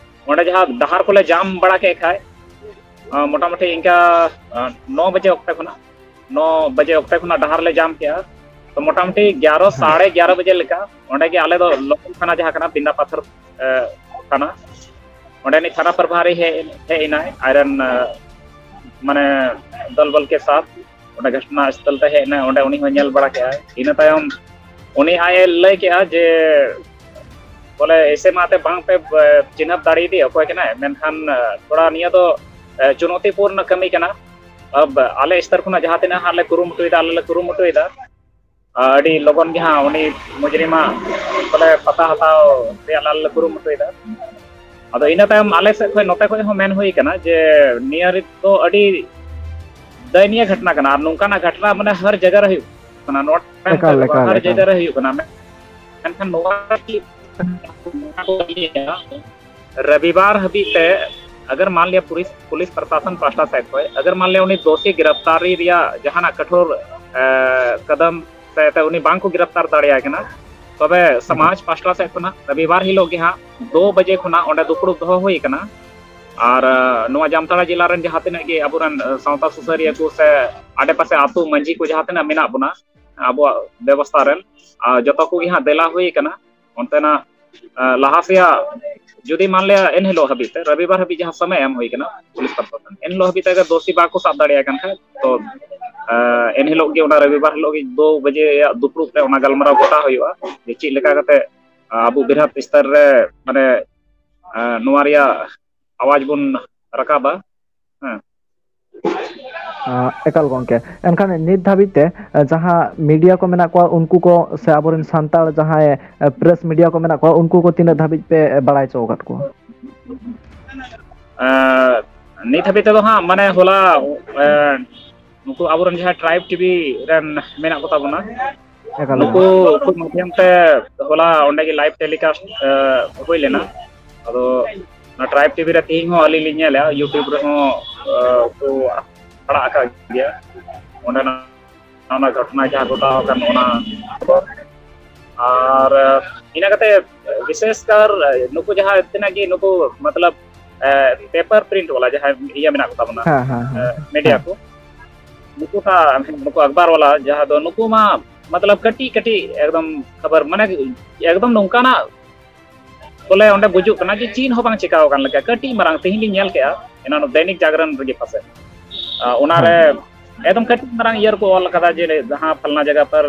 ᱚᱸᱰᱮ ᱡᱟᱦᱟᱸ ᱰᱟᱦᱟᱨ ᱠᱚᱞᱮ ᱡᱟᱢ ᱵᱟᱲᱟ ᱠᱮᱫ ᱠᱷᱟᱡ, ᱢᱚᱴᱟᱢᱩᱴᱤ ᱤᱱᱠᱟ ᱱᱚ ᱵᱟᱡᱮ ᱚᱠᱛᱮ ᱠᱷᱚᱱᱟᱜ, ᱱᱚ ᱵᱟᱡᱮ ᱚᱠᱛᱮ ᱠᱷᱚᱱᱟᱜ ᱰᱟᱦᱟᱨ ᱞᱮ ᱡᱟᱢ ᱠᱮᱜᱼᱟ᱾ ᱛᱚ ᱢᱚᱴᱟᱢᱩᱴᱤ ᱜᱮᱭᱟᱨᱚ, ᱦᱮᱸ᱾ ᱥᱟᱲᱮ ᱮᱜᱟᱨᱚ ᱵᱟᱡᱮ ᱞᱮᱠᱟ ᱚᱸᱰᱮ ᱜᱮ ᱟᱞᱮ ᱫᱚ ᱞᱚᱠᱟᱞ ᱛᱷᱟᱱᱟ ᱡᱟᱦᱟᱸ ᱠᱟᱱᱟ ᱵᱤᱱᱫᱟ ᱯᱟᱛᱷᱚᱨ ᱛᱷᱟᱱᱟ, ᱚᱸᱰᱮᱱᱤᱡ ᱛᱷᱟᱱᱟ ᱯᱨᱚᱵᱷᱟᱨᱤ ᱦᱮᱡ ᱦᱮᱡ ᱮᱱᱟᱭ, ᱟᱡᱨᱮᱱ ᱢᱟᱱᱮ ᱫᱚᱞ ᱵᱚᱞ ᱠᱮ ᱥᱟᱛᱷ ᱚᱸᱰᱮ ᱜᱷᱚᱴᱱᱟ ᱥᱛᱷᱚᱞ ᱛᱮ ᱦᱮᱡ ᱮᱱᱟᱭ, ᱚᱸᱰᱮ ᱩᱱᱤ ᱦᱚᱸ ᱧᱮᱞ ᱵᱟᱲᱟ ᱠᱮᱜᱼᱟᱭ᱾ ᱤᱱᱟᱹ ᱛᱟᱭᱚᱢ ᱩᱱᱤ ᱟᱡ ᱮ ᱞᱟᱹᱭ ᱠᱮᱜᱼᱟ ᱡᱮ ᱵᱚᱞᱮ ᱮᱥᱮ ᱢᱟᱛᱮ ᱵᱟᱝ ᱯᱮ ᱪᱤᱱᱦᱟᱹᱯ ᱫᱟᱲᱮᱭᱟᱫᱮ ᱚᱠᱚᱭ ᱠᱟᱱᱟᱭ, ᱢᱮᱱᱠᱷᱟᱱ ᱛᱷᱚᱲᱟ ᱱᱤᱭᱟᱹ ᱫᱚ ᱪᱩᱱᱚᱛᱤᱯᱩᱨᱱᱚ ᱠᱟᱹᱢᱤ ᱠᱟᱱᱟ᱾ ᱟᱵ ᱟᱞᱮ ᱥᱛᱚᱨ ᱠᱷᱚᱱᱟᱜ ᱡᱟᱦᱟᱸ ᱛᱤᱱᱟᱹᱜ ᱦᱟᱸᱜ ᱞᱮ ᱠᱩᱨᱩᱢᱩᱴᱩᱭᱮᱫᱟ, ᱟᱞᱮ ᱞᱮ ᱠᱩᱨᱩᱢᱩᱴᱩᱭᱮᱫᱟ ᱟᱹᱰᱤ ᱞᱚᱜᱚᱱ ᱜᱮ ᱦᱟᱸᱜ ᱩᱱᱤ ᱢᱩᱡᱽᱨᱤᱢᱟᱜ ᱵᱚᱞᱮ ᱯᱟᱛᱟ ᱦᱟᱛᱟᱣ ᱨᱮᱭᱟᱜ ᱟᱞᱮ ᱞᱮ ᱠᱩᱨᱩᱢᱩᱴᱩᱭᱮᱫᱟ᱾ ᱟᱫᱚ ᱤᱱᱟᱹ ᱛᱟᱭᱚᱢ ᱟᱞᱮ ᱥᱮᱫ ᱠᱷᱚᱱ, ᱱᱚᱛᱮ ᱠᱷᱚᱱ ᱦᱚᱸ ᱢᱮᱱ ᱦᱩᱭ ᱠᱟᱱᱟ ᱡᱮ ᱱᱤᱭᱟᱹ ᱨᱤᱛ ᱫᱚ ᱟᱹᱰᱤ ᱫᱟᱭᱱᱤᱭᱚ ᱜᱷᱚᱴᱱᱟ ᱠᱟᱱᱟ, ᱟᱨ ᱱᱚᱝᱠᱟᱱᱟᱜ ᱜᱷᱚᱴᱱᱟ ᱢᱟᱱᱮ ᱦᱟᱨ ᱡᱟᱭᱜᱟ ᱨᱮ ᱦᱩᱭᱩᱜ ᱠᱟᱱᱟ, ᱱᱚᱣᱟ ᱴᱟᱭᱤᱢ ᱮᱠᱟᱞ, ᱛᱮ ᱫᱚ ᱵᱟᱝ, ᱮᱠᱟᱞ, ᱦᱟᱨ ᱮᱠᱟᱞ᱾ ᱡᱟᱭᱜᱟ ᱨᱮ ᱦᱩᱭᱩᱜ ᱠᱟᱱᱟ᱾ ᱢᱮᱱᱠᱷᱟᱱ ᱱᱚᱣᱟ ᱨᱚᱵᱤᱵᱟᱨ ᱦᱟᱹᱵᱤᱡ ᱛᱮ ᱟᱜᱟᱨ ᱢᱟᱱ ᱞᱤᱭᱟ ᱯᱩᱞᱤᱥ, ᱯᱩᱞᱤᱥ ᱯᱨᱚᱥᱟᱥᱚᱱ ᱯᱟᱦᱴᱟ ᱥᱮᱫ ᱠᱷᱚᱱ ᱟᱜᱟᱨ ᱢᱟᱱ ᱞᱤᱭᱟ ᱩᱱᱤ ᱫᱳᱥᱤ ᱜᱤᱨᱟᱯᱛᱟᱨᱤ ᱨᱮᱭᱟᱜ ᱡᱟᱦᱟᱱᱟᱜ ᱠᱟᱴᱷᱳᱨ ᱮ, ᱠᱟᱫᱟᱢ ᱥᱮ ᱮᱱᱛᱮ ᱩᱱᱤ ᱵᱟᱝ ᱠᱚ ᱜᱤᱨᱟᱯᱛᱟᱨ ᱫᱟᱲᱮᱭᱟᱭ ᱠᱟᱱᱟ, ᱛᱚᱵᱮ ᱥᱚᱢᱟᱡᱽ ᱯᱟᱦᱴᱟ ᱥᱮᱫ ᱠᱷᱚᱱᱟᱜ ᱨᱚᱵᱤᱵᱟᱨ ᱦᱤᱞᱳᱜ ᱜᱮ ᱦᱟᱸᱜ ᱫᱩ ᱵᱟᱡᱮ ᱠᱷᱚᱱᱟᱜ ᱚᱸᱰᱮ ᱫᱩᱯᱲᱩᱵ ᱫᱚᱦᱚ ᱦᱩᱭ ᱠᱟᱱᱟ᱾ ᱟᱨ ᱮ, ᱱᱚᱣᱟ ᱡᱟᱢᱛᱟᱲᱟ ᱡᱮᱞᱟ ᱨᱮᱱ ᱡᱟᱦᱟᱸ ᱛᱤᱱᱟᱹᱜ ᱜᱮ ᱟᱵᱚᱨᱮᱱ ᱮ, ᱥᱟᱶᱛᱟ ᱥᱩᱥᱟᱹᱨᱤᱭᱟᱹ ᱠᱚ ᱥᱮ ᱟᱰᱮᱯᱟᱥᱮ ᱟᱹᱛᱩ ᱢᱟᱹᱡᱷᱤ ᱠᱚ ᱡᱟᱦᱟᱸ ᱛᱤᱱᱟᱹᱜ ᱢᱮᱱᱟᱜ ᱵᱚᱱᱟ ᱟᱵᱚᱣᱟᱜ ᱵᱮᱵᱚᱥᱛᱷᱟ ᱨᱮᱱ, ᱟᱨ ᱡᱚᱛᱚ ᱠᱚᱜᱮ ᱦᱟᱸᱜ ᱫᱮᱞᱟ ᱦᱩᱭ ᱠᱟᱱᱟ ᱚᱱᱛᱮᱱᱟᱜ ᱮ, ᱞᱟᱦᱟ ᱥᱮᱭᱟᱜ ᱡᱩᱫᱤ ᱢᱟᱱ ᱞᱤᱭᱟ ᱮᱱ ᱦᱤᱞᱳᱜ ᱦᱟᱹᱵᱤᱡ ᱛᱮ, ᱨᱚᱵᱤᱵᱟᱨ ᱦᱟᱹᱵᱤᱡ ᱡᱟᱦᱟᱸ ᱥᱚᱢᱚᱭ ᱮᱢ ᱦᱩᱭ ᱠᱟᱱᱟ ᱯᱩᱞᱤᱥ ᱯᱨᱚᱥᱟᱥᱚᱱ, ᱮᱱ ᱦᱤᱞᱳᱜ ᱦᱟᱹᱵᱤᱡ ᱛᱮ ᱟᱜᱟᱨ ᱫᱳᱥᱤ ᱵᱟᱠᱚ ᱥᱟᱵ ᱫᱟᱲᱮᱭᱟᱭ ᱠᱟᱱ ᱠᱷᱟᱡ, ᱛᱚ ᱮ, ᱮᱱ ᱦᱤᱞᱳᱜ ᱜᱮ, ᱚᱱᱟ ᱨᱚᱵᱤᱵᱟᱨ ᱦᱤᱞᱳᱜ ᱜᱮ ᱫᱩ ᱵᱟᱡᱮ ᱨᱮᱭᱟᱜ ᱫᱩᱯᱲᱩᱵ ᱨᱮ ᱚᱱᱟ ᱜᱟᱞᱢᱟᱨᱟᱣ ᱜᱚᱴᱟ ᱦᱩᱭᱩᱜᱼᱟ ᱡᱮ ᱪᱮᱫ ᱞᱮᱠᱟ ᱠᱟᱛᱮ ᱮ, ᱟᱵᱚ ᱵᱨᱤᱦᱚᱛ ᱥᱛᱚᱨ ᱨᱮ ᱢᱟᱱᱮ ᱱᱚᱣᱟ ᱨᱮᱭᱟᱜ ᱟᱣᱟᱡ ᱵᱚᱱ ᱨᱟᱠᱟᱵᱟ᱾ ᱦᱮᱸ᱾ ᱮᱠᱟᱞ ᱜᱚᱝᱠᱮ, ᱮᱱᱠᱷᱟᱱ ᱱᱤᱛ ᱫᱷᱟᱹᱵᱤᱡ ᱛᱮ ᱡᱟᱦᱟᱸ ᱢᱤᱰᱤᱭᱟ ᱠᱚ ᱢᱮᱱᱟᱜ ᱠᱚᱣᱟ, ᱩᱱᱠᱩ ᱠᱚ ᱥᱮ ᱟᱵᱚᱨᱮᱱ ᱥᱟᱱᱛᱟᱲ ᱡᱟᱦᱟᱸᱭ ᱯᱨᱮᱥ ᱢᱤᱰᱤᱭᱟ ᱠᱚ ᱢᱮᱱᱟᱜ ᱠᱚᱣᱟ, ᱩᱱᱠᱩ ᱠᱚ ᱛᱤᱱᱟᱹᱜ ᱫᱷᱟᱹᱵᱤᱡ ᱯᱮ ᱵᱟᱲᱟᱭ ᱦᱚᱪᱚ ᱟᱠᱟᱫ ᱠᱚᱣᱟ? ᱱᱤᱛ ᱦᱟᱹᱵᱤᱡ ᱛᱮᱫᱚ ᱦᱟᱸᱜ, ᱢᱟᱱᱮ, ᱦᱚᱞᱟ ᱱᱩᱠᱩ ᱟᱵᱚᱨᱮᱱ ᱡᱟᱦᱟᱸ ᱴᱨᱟᱭᱤᱵᱽ ᱴᱤᱵᱷᱤ ᱨᱮᱱ ᱢᱮᱱᱟᱜ ᱠᱚᱛᱟ ᱵᱚᱱᱟ, ᱮᱠᱟᱞ, ᱱᱩᱠᱩ ᱮᱠᱟᱞ᱾ ᱠᱚ ᱢᱟᱫᱽᱫᱷᱚᱢ ᱛᱮ ᱦᱚᱞᱟ ᱚᱸᱰᱮ ᱜᱮ ᱞᱟᱭᱤᱵᱷ ᱴᱮᱞᱤᱠᱟᱥᱴ ᱦᱩᱭ ᱞᱮᱱᱟ᱾ ᱟᱫᱚ ᱚᱱᱟ ᱴᱨᱟᱭᱤᱵᱽ ᱴᱤᱵᱷᱤ ᱨᱮ ᱛᱮᱦᱮᱧ ᱦᱚᱸ ᱟᱹᱞᱤᱧ ᱞᱤᱧ ᱧᱮᱞᱮᱜᱼᱟ, YouTube ᱨᱮᱦᱚᱸ ᱠᱚ ᱟᱲᱟᱜ ᱟᱠᱟᱫ ᱜᱮᱭᱟ ᱚᱸᱰᱮᱱᱟᱜ ᱚᱱᱟ ᱜᱷᱚᱴᱚᱱᱟ ᱡᱟᱦᱟᱸ ᱜᱷᱚᱴᱟᱣ ᱟᱠᱟᱱ, ᱚᱱᱟ ᱠᱚ᱾ ᱟᱨ ᱤᱱᱟᱹ ᱠᱟᱛᱮ ᱵᱤᱥᱮᱥ ᱠᱟᱨ ᱱᱩᱠᱩ ᱡᱟᱦᱟᱸ ᱛᱤᱱᱟᱹᱜ ᱜᱮ ᱱᱩᱠᱩ, ᱢᱚᱛᱞᱚᱵ, ᱯᱮᱯᱟᱨ ᱯᱨᱤᱱᱴ ᱣᱟᱞᱟ ᱡᱟᱦᱟᱸ ᱤᱭᱟᱹ ᱢᱮᱱᱟᱜ ᱠᱚ ᱛᱟᱵᱚᱱᱟ, ᱦᱮᱸ, ᱦᱮᱸ, ᱦᱮᱸ᱾ ᱢᱤᱰᱤᱭᱟ ᱠᱚ, ᱱᱩᱠᱩ ᱴᱷᱟ-, ᱱᱩᱠᱩ ᱟᱠᱵᱟᱨ ᱣᱟᱞᱟ ᱡᱟᱦᱟᱸ ᱫᱚ, ᱱᱩᱠᱩ ᱢᱟ, ᱢᱚᱛᱞᱚᱵ, ᱠᱟᱹᱴᱤᱡ ᱠᱟᱹᱴᱤᱡ ᱮᱠᱫᱚᱢ ᱠᱷᱚᱵᱚᱨ, ᱢᱟᱱᱮ, ᱮᱠᱫᱚᱢ ᱱᱚᱝᱠᱟᱱᱟᱜ ᱵᱚᱞᱮ ᱚᱸᱰᱮ ᱵᱩᱡᱩᱜ ᱠᱟᱱᱟ ᱡᱮ ᱪᱮᱫ ᱦᱚᱸ ᱵᱟᱝ ᱪᱤᱠᱟᱣ ᱟᱠᱟᱱ ᱞᱮᱠᱟ᱾ ᱠᱟᱹᱴᱤᱡ ᱢᱟᱨᱟᱝ, ᱛᱮᱦᱮᱧ ᱞᱤᱧ ᱧᱮᱞ ᱠᱮᱜᱼᱟ, ᱮᱱᱟᱱ ᱫᱚᱭᱱᱤᱠ ᱡᱟᱜᱨᱚᱱ ᱨᱮᱜᱮ ᱯᱟᱥᱮᱡ, ᱟᱨ ᱚᱱᱟᱨᱮ ᱦᱮᱸ᱾ ᱮᱠᱫᱚᱢ ᱠᱟᱹᱴᱤᱡ ᱢᱟᱨᱟᱝ ᱤᱭᱟᱹ ᱨᱮᱠᱚ ᱚᱞ ᱟᱠᱟᱫᱟ ᱡᱮ ᱡᱟᱦᱟᱸ ᱯᱷᱟᱞᱱᱟ ᱡᱟᱭᱜᱟ ᱯᱟᱨ,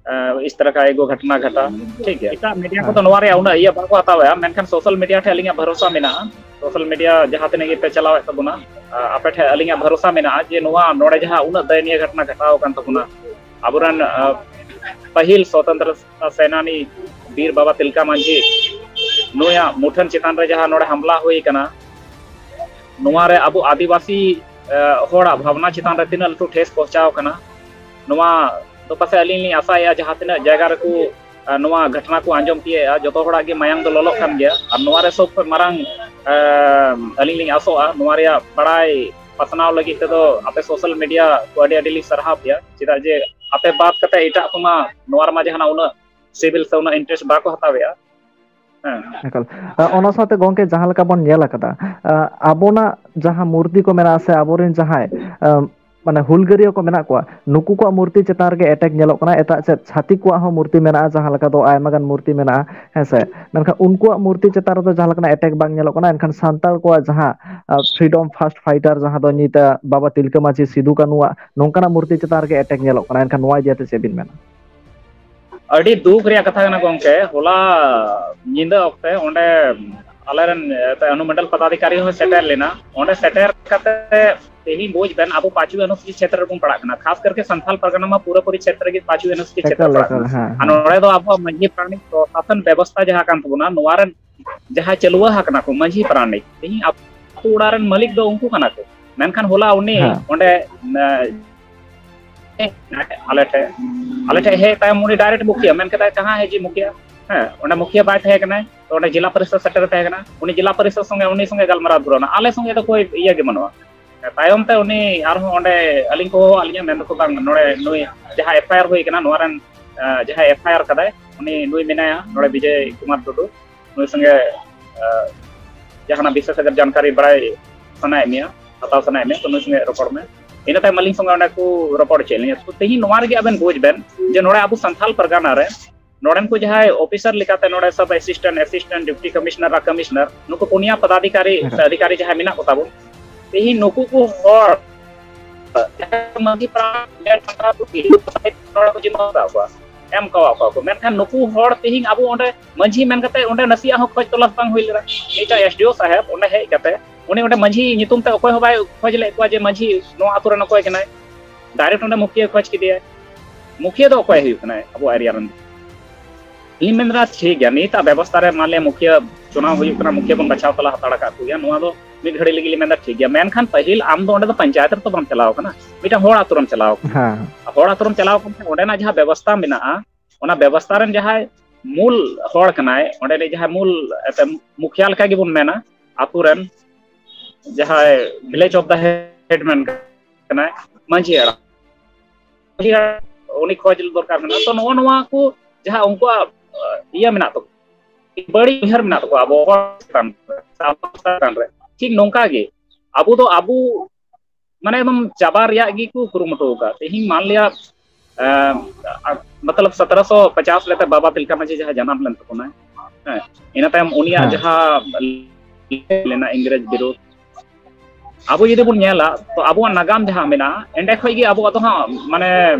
ᱟ, ᱤᱥ ᱛᱟᱨᱟ ᱠᱟ ᱮᱜᱳ ᱜᱷᱚᱴᱱᱟ ᱜᱷᱟᱴᱟ, ᱴᱷᱤᱠ ᱜᱮᱭᱟ᱾ ᱮᱴᱟᱜ ᱢᱤᱰᱤᱭᱟ ᱦᱮᱸ᱾ ᱠᱚᱫᱚ ᱱᱚᱣᱟ ᱨᱮᱭᱟᱜ ᱩᱱᱟᱹᱜ ᱤᱭᱟᱹ ᱵᱟᱠᱚ ᱦᱟᱛᱟᱣᱮᱜᱼᱟ, ᱢᱮᱱᱠᱷᱟᱱ ᱥᱳᱥᱟᱞ ᱢᱤᱰᱤᱭᱟ ᱴᱷᱮᱱ ᱟᱹᱞᱤᱧᱟᱜ ᱵᱷᱚᱨᱚᱥᱟ ᱢᱮᱱᱟᱜᱼᱟ᱾ ᱥᱳᱥᱟᱞ ᱢᱤᱰᱤᱭᱟ ᱡᱟᱦᱟᱸ ᱛᱤᱱᱟᱹᱜ ᱜᱮᱯᱮ ᱪᱟᱞᱟᱣᱮᱫ ᱛᱟᱵᱚᱱᱟ, ᱟ, ᱟᱯᱮ ᱴᱷᱮᱱ ᱟᱹᱞᱤᱧᱟᱜ ᱵᱷᱚᱨᱚᱥᱟ ᱢᱮᱱᱟᱜᱼᱟ ᱡᱮ ᱱᱚᱣᱟ ᱱᱚᱰᱮ ᱡᱟᱦᱟᱸ ᱩᱱᱟᱹᱜ ᱫᱟᱭᱱᱤᱭᱚ ᱜᱷᱚᱴᱱᱟ ᱜᱷᱟᱴᱟᱣ ᱟᱠᱟᱱ ᱛᱟᱵᱚᱱᱟ, ᱟᱵᱚᱨᱮᱱ, ᱟ, ᱯᱟᱹᱦᱤᱞ ᱥᱚᱛᱚᱱᱛᱨᱚ ᱥᱮᱱᱟᱱᱤ ᱵᱤᱨ ᱵᱟᱵᱟ ᱛᱤᱞᱠᱟ ᱢᱟᱹᱡᱷᱤ, ᱱᱩᱭᱟᱜ ᱢᱩᱴᱷᱟᱹᱱ ᱪᱮᱛᱟᱱ ᱨᱮ ᱡᱟᱦᱟᱸ ᱱᱚᱰᱮ ᱦᱟᱢᱞᱟ ᱦᱩᱭ ᱟᱠᱟᱱᱟ, ᱱᱚᱣᱟ ᱨᱮ ᱟᱵᱚ ᱟᱹᱫᱤᱵᱟᱹᱥᱤ, ᱮ, ᱦᱚᱲᱟᱜ ᱵᱷᱟᱵᱽᱱᱟ ᱪᱮᱛᱟᱱ ᱨᱮ ᱛᱤᱱᱟᱹᱜ ᱞᱟᱹᱴᱩ ᱴᱷᱮᱥ ᱯᱚᱦᱪᱟᱣ ᱟᱠᱟᱱᱟ, ᱱᱚᱣᱟ ᱫᱚ ᱯᱟᱥᱮᱡ ᱟᱹᱞᱤᱧ ᱞᱤᱧ ᱟᱥᱟᱭᱮᱜᱼᱟ, ᱡᱟᱦᱟᱸ ᱛᱤᱱᱟᱹᱜ ᱡᱟᱭᱜᱟ ᱨᱮᱠᱚ, ᱮ, ᱱᱚᱣᱟ ᱜᱷᱚᱴᱱᱟ ᱠᱚ ᱟᱸᱡᱚᱢ ᱛᱤᱭᱳᱜᱼᱟ, ᱡᱚᱛᱚ ᱦᱚᱲᱟᱜ ᱜᱮ ᱢᱟᱭᱟᱝ ᱫᱚ ᱞᱚᱞᱚᱜ ᱠᱟᱱ ᱜᱮᱭᱟ᱾ ᱟᱨ ᱱᱚᱣᱟ ᱨᱮ ᱥᱚᱵ ᱠᱷᱚᱱ ᱢᱟᱨᱟᱝ, ᱮ, ᱟᱹᱞᱤᱧ ᱞᱤᱧ ᱟᱥᱚᱜᱼᱟ, ᱱᱚᱣᱟ ᱨᱮᱭᱟᱜ ᱵᱟᱲᱟᱭ ᱯᱟᱥᱱᱟᱣ ᱞᱟᱹᱜᱤᱫ ᱛᱮᱫᱚ ᱟᱯᱮ ᱥᱳᱥᱟᱞ ᱢᱤᱰᱤᱭᱟ ᱠᱚ ᱟᱹᱰᱤ ᱟᱹᱰᱤ ᱞᱤᱧ ᱥᱟᱨᱦᱟᱣ ᱯᱮᱭᱟ, ᱪᱮᱫᱟᱜ ᱡᱮ ᱟᱯᱮ ᱵᱟᱫ ᱠᱟᱛᱮ ᱮᱴᱟᱜ ᱠᱚᱢᱟ ᱱᱚᱣᱟ ᱨᱮᱢᱟ ᱡᱟᱦᱟᱱᱟᱜ ᱩᱱᱟᱹᱜ ᱥᱤᱵᱤᱞ ᱥᱮ ᱩᱱᱟᱹᱜ ᱤᱱᱴᱟᱨᱮᱥᱴ ᱵᱟᱠᱚ ᱦᱟᱛᱟᱣᱮᱜᱼᱟ᱾ ᱦᱮᱸ᱾ ᱮᱠᱟᱞ᱾ ᱟ, ᱚᱱᱟ ᱥᱟᱶᱛᱮ ᱜᱚᱝᱠᱮ, ᱡᱟᱦᱟᱸ ᱞᱮᱠᱟ ᱵᱚᱱ ᱧᱮᱞ ᱟᱠᱟᱫᱟ, ᱟ, ᱟᱵᱚᱱᱟᱜ ᱡᱟᱦᱟᱸ ᱢᱩᱨᱛᱤ ᱠᱚ ᱢᱮᱱᱟᱜᱼᱟ ᱥᱮ ᱟᱵᱚᱨᱮᱱ ᱡᱟᱦᱟᱸᱭ, ᱟ, ᱢᱟᱱᱮ ᱦᱩᱞᱜᱟᱹᱨᱤᱭᱟᱹ ᱠᱚ ᱢᱮᱱᱟᱜ ᱠᱚᱣᱟ, ᱱᱩᱠᱩ ᱠᱚᱣᱟᱜ ᱢᱩᱨᱛᱤ ᱪᱮᱛᱟᱱ ᱨᱮᱜᱮ ᱮᱴᱮᱠ ᱧᱮᱞᱚᱜ ᱠᱟᱱᱟ᱾ ᱮᱴᱟᱜ ᱪᱮᱫ ᱪᱷᱟᱹᱛᱤᱠ ᱠᱚᱣᱟᱜ ᱦᱚᱸ ᱢᱩᱨᱛᱤ ᱢᱮᱱᱟᱜᱼᱟ, ᱡᱟᱦᱟᱸ ᱞᱮᱠᱟ ᱫᱚ ᱟᱭᱢᱟ ᱜᱟᱱ ᱢᱩᱨᱛᱤ ᱢᱮᱱᱟᱜᱼᱟ, ᱦᱮᱸ ᱥᱮ? ᱢᱮᱱᱠᱷᱟᱱ ᱩᱱᱠᱩᱣᱟᱜ ᱢᱩᱨᱛᱤ ᱪᱮᱛᱟᱱ ᱨᱮᱫᱚ ᱡᱟᱦᱟᱸ ᱞᱮᱠᱟᱱᱟᱜ ᱮᱴᱮᱠ ᱵᱟᱝ ᱧᱮᱞᱚᱜ ᱠᱟᱱᱟ, ᱮᱱᱠᱷᱟᱱ ᱥᱟᱱᱛᱟᱲ ᱠᱚᱣᱟᱜ ᱡᱟᱦᱟᱸ, ᱟ, ᱯᱷᱨᱤᱰᱚᱢ ᱯᱷᱟᱥᱴ ᱯᱷᱟᱭᱴᱟᱨ ᱡᱟᱦᱟᱸ ᱫᱚ ᱱᱤᱛ, ᱟ, ᱵᱟᱵᱟ ᱛᱤᱞᱠᱟᱹ ᱢᱟᱹᱡᱷᱤ ᱥᱤᱫᱩ ᱠᱟᱹᱱᱩᱣᱟᱜ ᱱᱚᱝᱠᱟᱱᱟᱜ ᱢᱩᱨᱛᱤ ᱪᱮᱛᱟᱱ ᱨᱮᱜᱮ ᱮᱴᱮᱠ ᱧᱮᱞᱚᱜ ᱠᱟᱱᱟ᱾ ᱮᱱᱠᱷᱟᱱ ᱱᱚᱣᱟ ᱤᱫᱤ ᱠᱟᱛᱮ ᱪᱮᱫ ᱵᱤᱱ ᱢᱮᱱᱟ? ᱟᱹᱰᱤ ᱫᱩᱠ ᱨᱮᱭᱟᱜ ᱠᱟᱛᱷᱟ ᱠᱟᱱᱟ ᱜᱚᱢᱠᱮ, ᱦᱚᱞᱟ ᱧᱤᱫᱟᱹ ᱚᱠᱛᱮ ᱚᱸᱰᱮ ᱟᱞᱮᱨᱮᱱ ᱚᱱᱩᱢᱚᱱᱰᱚᱞ ᱯᱚᱫᱟᱫᱷᱤᱠᱟᱨᱤ ᱦᱚᱸ ᱥᱮᱴᱮᱨ ᱞᱮᱱᱟ᱾ ᱚᱸᱰᱮ ᱥᱮᱴᱮᱨ ᱠᱟᱛᱮ ᱛᱮᱦᱤᱧ ᱵᱩᱡᱽ ᱵᱮᱱ, ᱟᱵᱚ ᱯᱟᱸᱪᱩ ᱮᱱᱳᱥᱤ ᱪᱷᱮᱛᱨᱚ ᱨᱮᱵᱚᱱ ᱯᱟᱲᱟᱜ ᱠᱟᱱᱟ, ᱠᱷᱟᱥ ᱠᱟᱨᱠᱮ ᱥᱟᱱᱛᱟᱞ ᱯᱟᱨᱜᱟᱱᱟ ᱢᱟ ᱯᱩᱨᱟᱹᱯᱩᱨᱤ ᱪᱷᱮᱛᱨᱚ ᱜᱮ ᱯᱟᱸᱪᱩ ᱮᱱᱳᱥᱤ ᱪᱷᱮᱛᱨᱚ ᱯᱟᱲᱟᱜ ᱠᱟᱱᱟ᱾ ᱦᱮᱸ, ᱟᱨ ᱦᱮᱸ᱾ ᱱᱚᱰᱮ ᱫᱚ ᱟᱵᱚᱣᱟᱜ ᱢᱟᱹᱡᱷᱤ ᱯᱟᱨᱟᱱᱤᱠ ᱯᱨᱚᱥᱟᱥᱚᱱ ᱵᱮᱵᱚᱥᱛᱷᱟ ᱡᱟᱦᱟᱸ ᱠᱟᱱ ᱛᱟᱵᱚᱱᱟ, ᱱᱚᱣᱟ ᱨᱮᱱ ᱡᱟᱦᱟᱸᱭ ᱪᱟᱹᱞᱩᱣᱟ ᱟᱠᱟᱱᱟ ᱠᱚ ᱢᱟᱹᱡᱷᱤ ᱯᱟᱨᱟᱱᱤᱠ, ᱛᱮᱦᱤᱧ ᱟᱛᱳ ᱚᱲᱟᱜ ᱨᱮᱱ ᱢᱟᱹᱞᱤᱠ ᱫᱚ ᱩᱱᱠᱩ ᱠᱟᱱᱟ ᱠᱚ᱾ ᱢᱮᱱᱠᱷᱟᱱ ᱦᱚᱞᱟ ᱩᱱᱤ ᱦᱮᱸ᱾ ᱚᱸᱰᱮ, ᱮ, ᱟᱞᱮ ᱴᱷᱮᱱ, ᱟᱞᱮ ᱴᱷᱮᱱ ᱦᱮᱡ ᱛᱟᱭᱚᱢ ᱩᱱᱤ ᱰᱟᱭᱨᱮᱠᱴ ᱢᱩᱠᱷᱤᱭᱟᱹ ᱢᱮᱱ ᱠᱮᱫᱟᱭ, "ᱠᱟᱦᱟᱸ ᱦᱮ ᱡᱤ ᱢᱩᱠᱷᱤᱭᱟᱹ?" ᱦᱮᱸ, ᱚᱸᱰᱮ ᱢᱩᱠᱷᱤᱭᱟᱹ ᱵᱟᱭ ᱛᱟᱦᱮᱸ ᱠᱟᱱᱟᱭ, ᱛᱚ ᱚᱸᱰᱮ ᱡᱮᱞᱟ ᱯᱚᱨᱤᱥᱚᱫ ᱥᱮᱴᱮᱨ ᱛᱟᱦᱮᱸ ᱠᱟᱱᱟ᱾ ᱩᱱᱤ ᱡᱮᱞᱟ ᱯᱚᱨᱤᱥᱚᱫ ᱥᱚᱸᱜᱮ, ᱩᱱᱤ ᱥᱚᱸᱜᱮ ᱜᱟᱞᱢᱟᱨᱟᱣ ᱫᱷᱩᱨᱟᱹᱣ ᱮᱱᱟ, ᱟᱞᱮ ᱥᱚᱸᱜᱮ ᱫᱚ ᱠᱳᱭ ᱤᱭᱟᱹ ᱜᱮ ᱵᱟᱹᱱᱩᱜᱼᱟ᱾ ᱛᱟᱭᱚᱢ ᱛᱮ ᱩᱱᱤ ᱟᱨᱦᱚᱸ ᱚᱸᱰᱮ ᱟᱹᱞᱤᱧ ᱠᱚ ᱦᱚᱦᱚ ᱟᱹᱞᱤᱧᱟ, ᱢᱮᱱ ᱫᱚᱠᱚ, "ᱵᱟᱝ, ᱱᱚᱰᱮ ᱱᱩᱭ ᱡᱟᱦᱟᱸ ᱮᱯᱷ ᱟᱭ ᱟᱨ ᱦᱩᱭ ᱠᱟᱱᱟ, ᱱᱚᱣᱟ ᱨᱮᱱ, ᱮ, ᱡᱟᱦᱟᱸᱭ ᱮᱯᱷ ᱟᱭ ᱟᱨ ᱠᱟᱫᱟᱭ, ᱩᱱᱤ ᱱᱩᱭ ᱢᱮᱱᱟᱭᱟ ᱱᱚᱰᱮ, ᱵᱤᱡᱚᱭ ᱠᱩᱢᱟᱨ ᱴᱩᱰᱩ, ᱱᱩᱭ ᱥᱚᱸᱜᱮ, ᱮ, ᱡᱟᱦᱟᱱᱟᱜ ᱵᱤᱥᱮᱥ ᱟᱜᱟᱨ ᱡᱟᱱᱠᱟᱨᱤ ᱵᱟᱲᱟᱭ ᱥᱟᱱᱟᱭᱮᱫ ᱢᱮᱭᱟ, ᱦᱟᱛᱟᱣ ᱥᱟᱱᱟᱭᱮᱫ ᱢᱮᱭᱟ, ᱛᱚ ᱱᱩᱭ ᱥᱚᱸᱜᱮ ᱨᱚᱯᱚᱲ ᱢᱮ᱾" ᱤᱱᱟᱹ ᱛᱟᱭᱚᱢ ᱟᱹᱞᱤᱧ ᱥᱚᱸᱜᱮ ᱚᱸᱰᱮ ᱠᱚ ᱨᱚᱯᱚᱲ ᱦᱚᱪᱚᱭᱮᱫ ᱞᱤᱧᱟ᱾ ᱛᱚ ᱛᱮᱦᱤᱧ ᱱᱚᱣᱟ ᱨᱮᱜᱮ ᱟᱵᱮᱱ ᱵᱩᱡᱽ ᱵᱮᱱ ᱡᱮ ᱱᱚᱰᱮ ᱟᱵᱚ ᱥᱟᱱᱛᱟᱞ ᱯᱟᱨᱜᱟᱱᱟ ᱨᱮ ᱱᱚᱰᱮᱱ ᱠᱚ ᱡᱟᱦᱟᱸᱭ ᱚᱯᱷᱤᱥᱟᱨ ᱞᱮᱠᱟᱛᱮ ᱱᱚᱰᱮ ᱥᱟᱵ ᱮᱥᱤᱥᱴᱮᱱᱴ, ᱮᱥᱤᱥᱴᱮᱱᱴ ᱰᱤᱯᱴᱤ ᱠᱚᱢᱤᱥᱚᱱᱟᱨ ᱟᱨ ᱠᱚᱢᱤᱥᱚᱱᱟᱨ, ᱱᱩᱠᱩ ᱯᱩᱱᱭᱟ ᱯᱚᱫᱟᱫᱷᱤᱠᱟᱨᱤ ᱥᱮ ᱟᱫᱷᱤᱠᱟᱨᱤ ᱡᱟᱦᱟᱸᱭ ᱢᱮᱱᱟᱜ ᱠᱚᱛᱟ ᱵᱚᱱ, ᱛᱮᱦᱤᱧ ᱱᱩᱠᱩ ᱠᱚ ᱦᱚᱲ ᱡᱟᱦᱟᱸᱭ ᱢᱟᱹᱡᱷᱤ ᱯᱟᱨᱟᱱᱤᱠ ᱱᱚᱰᱮ ᱠᱚ ᱡᱤᱢᱟᱹ ᱟᱠᱟᱫ ᱠᱚᱣᱟ, ᱮᱢ ᱠᱟᱣᱟᱫ ᱠᱚᱣᱟ ᱠᱚ, ᱢᱮᱱᱠᱷᱟᱱ ᱱᱩᱠᱩ ᱦᱚᱲ ᱛᱮᱦᱤᱧ ᱟᱵᱚ ᱚᱸᱰᱮ ᱢᱟᱹᱡᱷᱤ ᱢᱮᱱ ᱠᱟᱛᱮ ᱚᱸᱰᱮ ᱱᱟᱥᱮᱭᱟᱜ ᱦᱚᱸ ᱠᱷᱚᱡᱽ ᱛᱚᱞᱟᱥ ᱵᱟᱝ ᱦᱩᱭ ᱞᱮᱱᱟ᱾ ᱢᱤᱫᱴᱟᱝ ᱮᱥ ᱰᱤ ᱳ ᱥᱟᱦᱮᱵᱽ ᱚᱸᱰᱮ ᱦᱮᱡ ᱠᱟᱛᱮ ᱩᱱᱤ ᱚᱸᱰᱮ ᱢᱟᱹᱡᱷᱤ ᱧᱩᱛᱩᱢ ᱛᱮ ᱚᱠᱚᱭ ᱦᱚᱸ ᱵᱟᱭ ᱠᱷᱚᱡᱽ ᱞᱮᱫ ᱠᱚᱣᱟ ᱡᱮ ᱢᱟᱹᱡᱷᱤ ᱱᱚᱣᱟ ᱟᱛᱳ ᱨᱮᱱ ᱚᱠᱚᱭ ᱠᱟᱱᱟᱭ, ᱰᱟᱭᱨᱮᱠᱴ ᱚᱸᱰᱮ ᱢᱩᱠᱷᱤᱭᱟᱹ ᱠᱷᱚᱡᱽ ᱠᱮᱫᱮᱭᱟᱭ᱾ ᱢᱩᱠᱷᱤᱭᱟᱹ ᱫᱚ ᱚᱠᱚᱭ ᱦᱩᱭᱩᱜ ᱠᱟᱱᱟᱭ ᱟᱵᱚ ᱮᱨᱤᱭᱟ ᱨᱮᱱ? ᱤᱧ ᱢᱮᱱᱫᱟ ᱴᱷᱤᱠ ᱜᱮᱭᱟ, ᱱᱤᱛᱟᱜ ᱵᱮᱵᱚᱥᱛᱷᱟ ᱨᱮ ᱢᱟᱱ ᱞᱤᱭᱟ ᱢᱩᱠᱷᱤᱭᱟᱹ ᱪᱩᱱᱟᱣ ᱦᱩᱭᱩᱜ ᱠᱟᱱᱟ, ᱢᱩᱠᱷᱤᱭᱟᱹ ᱵᱚᱱ ᱵᱟᱪᱷᱟᱣ ᱛᱟᱞᱟ ᱦᱟᱛᱟᱲ ᱟᱠᱟᱫ ᱠᱚᱜᱮᱭᱟ, ᱱᱚᱣᱟ ᱫᱚ ᱢᱤᱫ ᱜᱷᱟᱹᱲᱤ ᱞᱟᱹᱜᱤᱫ ᱞᱮ ᱢᱮᱱᱫᱟ ᱴᱷᱤᱠ ᱜᱮᱭᱟ, ᱢᱮᱱᱠᱷᱟᱱ ᱯᱟᱹᱦᱤᱞ ᱟᱢ ᱫᱚ ᱚᱸᱰᱮ ᱫᱚ ᱯᱚᱧᱪᱟᱭᱮᱛ ᱨᱮᱛᱚ ᱵᱟᱢ ᱪᱟᱞᱟᱣ ᱠᱟᱱᱟ, ᱢᱤᱫᱴᱟᱝ ᱦᱚᱲ ᱟᱛᱳ ᱨᱮᱢ ᱪᱟᱞᱟᱣ ᱠᱟᱱᱟ᱾ ᱦᱮᱸ᱾ ᱦᱚᱲ ᱟᱛᱳ ᱨᱮᱢ ᱪᱟᱞᱟᱣ ᱠᱟᱱ ᱠᱷᱟᱱ ᱚᱸᱰᱮᱱᱟᱜ ᱡᱟᱦᱟᱸ ᱵᱮᱵᱚᱥᱛᱷᱟ ᱢᱮᱱᱟᱜᱼᱟ, ᱚᱱᱟ ᱵᱮᱵᱚᱥᱛᱷᱟ ᱨᱮᱱ ᱡᱟᱦᱟᱸᱭ ᱢᱩᱞ ᱦᱚᱲ ᱠᱟᱱᱟᱭ, ᱚᱸᱰᱮᱱᱤᱡ ᱡᱟᱦᱟᱸᱭ ᱢᱩᱞ, ᱮᱱᱛᱮᱫ, ᱢᱩᱠᱷᱤᱭᱟ ᱞᱮᱠᱟ ᱜᱮᱵᱚᱱ ᱢᱮᱱᱟ, ᱟᱛᱳ ᱨᱮᱱ ᱡᱟᱦᱟᱸᱭ ᱵᱷᱤᱞᱮᱡᱽ ᱚᱯᱷ ᱫᱟ ᱦᱮᱰ ᱢᱮᱱ ᱠᱟᱱᱟᱭ, ᱢᱟᱹᱡᱷᱤ ᱦᱟᱲᱟᱢ, ᱢᱟᱹᱡᱷᱤ ᱦᱟᱲᱟᱢ ᱩᱱᱤ ᱠᱷᱚᱡᱽ ᱫᱚᱨᱠᱟᱨ ᱢᱮᱱᱟᱜᱼᱟ᱾ ᱛᱚ ᱱᱚᱜᱼᱚ ᱱᱚᱣᱟ ᱠᱚ ᱡᱟᱦᱟᱸ ᱩᱱᱠᱩᱣᱟᱜ, ᱤᱭᱟᱹ ᱢᱮᱱᱟᱜ ᱛᱟᱠᱚᱣᱟ, ᱵᱟᱹᱲᱤᱡ ᱩᱭᱦᱟᱹᱨ ᱢᱮᱱᱟᱜ ᱛᱟᱠᱚᱣᱟ ᱟᱵᱚ ᱦᱚᱲ ᱪᱮᱛᱟᱱ ᱨᱮ, ᱥᱮ ᱟᱵᱚ ᱪᱮᱛᱟᱱ ᱨᱮ, ᱴᱷᱤᱠ ᱱᱚᱝᱠᱟ ᱜᱮ ᱟᱵᱚ ᱫᱚ ᱟᱵᱚ ᱢᱟᱱᱮ ᱮᱠᱫᱚᱢ ᱪᱟᱵᱟ ᱨᱮᱭᱟᱜ ᱜᱮᱠᱚ ᱠᱩᱨᱩᱢᱩᱴᱩ ᱟᱠᱟᱫ᱾ ᱛᱮᱦᱮᱧ ᱢᱟᱱ ᱞᱤᱭᱟ, ᱮ, ᱢᱚᱛᱞᱚᱵ ᱥᱚᱛᱨᱚᱥᱚ ᱯᱚᱪᱟᱥ ᱞᱮᱠᱟ ᱵᱟᱵᱟ ᱛᱤᱞᱠᱟ ᱢᱟᱹᱡᱷᱤ ᱡᱟᱦᱟᱸ ᱡᱟᱱᱟᱢ ᱞᱮᱱ ᱛᱟᱵᱚᱱᱟᱭ, ᱦᱮᱸ, ᱤᱱᱟᱹ ᱛᱟᱭᱚᱢ ᱩᱱᱤᱭᱟᱜ ᱦᱮᱸ᱾ ᱡᱟᱦᱟᱸ ᱞᱮᱱᱟ ᱤᱝᱨᱮᱡᱽ ᱵᱤᱨᱩᱫᱷ, ᱟᱵᱚ ᱡᱩᱫᱤ ᱵᱚᱱ ᱧᱮᱞᱟ ᱛᱚ ᱟᱵᱚᱣᱟᱜ ᱱᱟᱜᱟᱢ ᱡᱟᱦᱟᱸ ᱢᱮᱱᱟᱜᱼᱟ, ᱮᱸᱰᱮ ᱠᱷᱚᱡ ᱜᱮ ᱟᱵᱚᱣᱟᱜ ᱫᱚ ᱦᱟᱸᱜ ᱢᱟᱱᱮ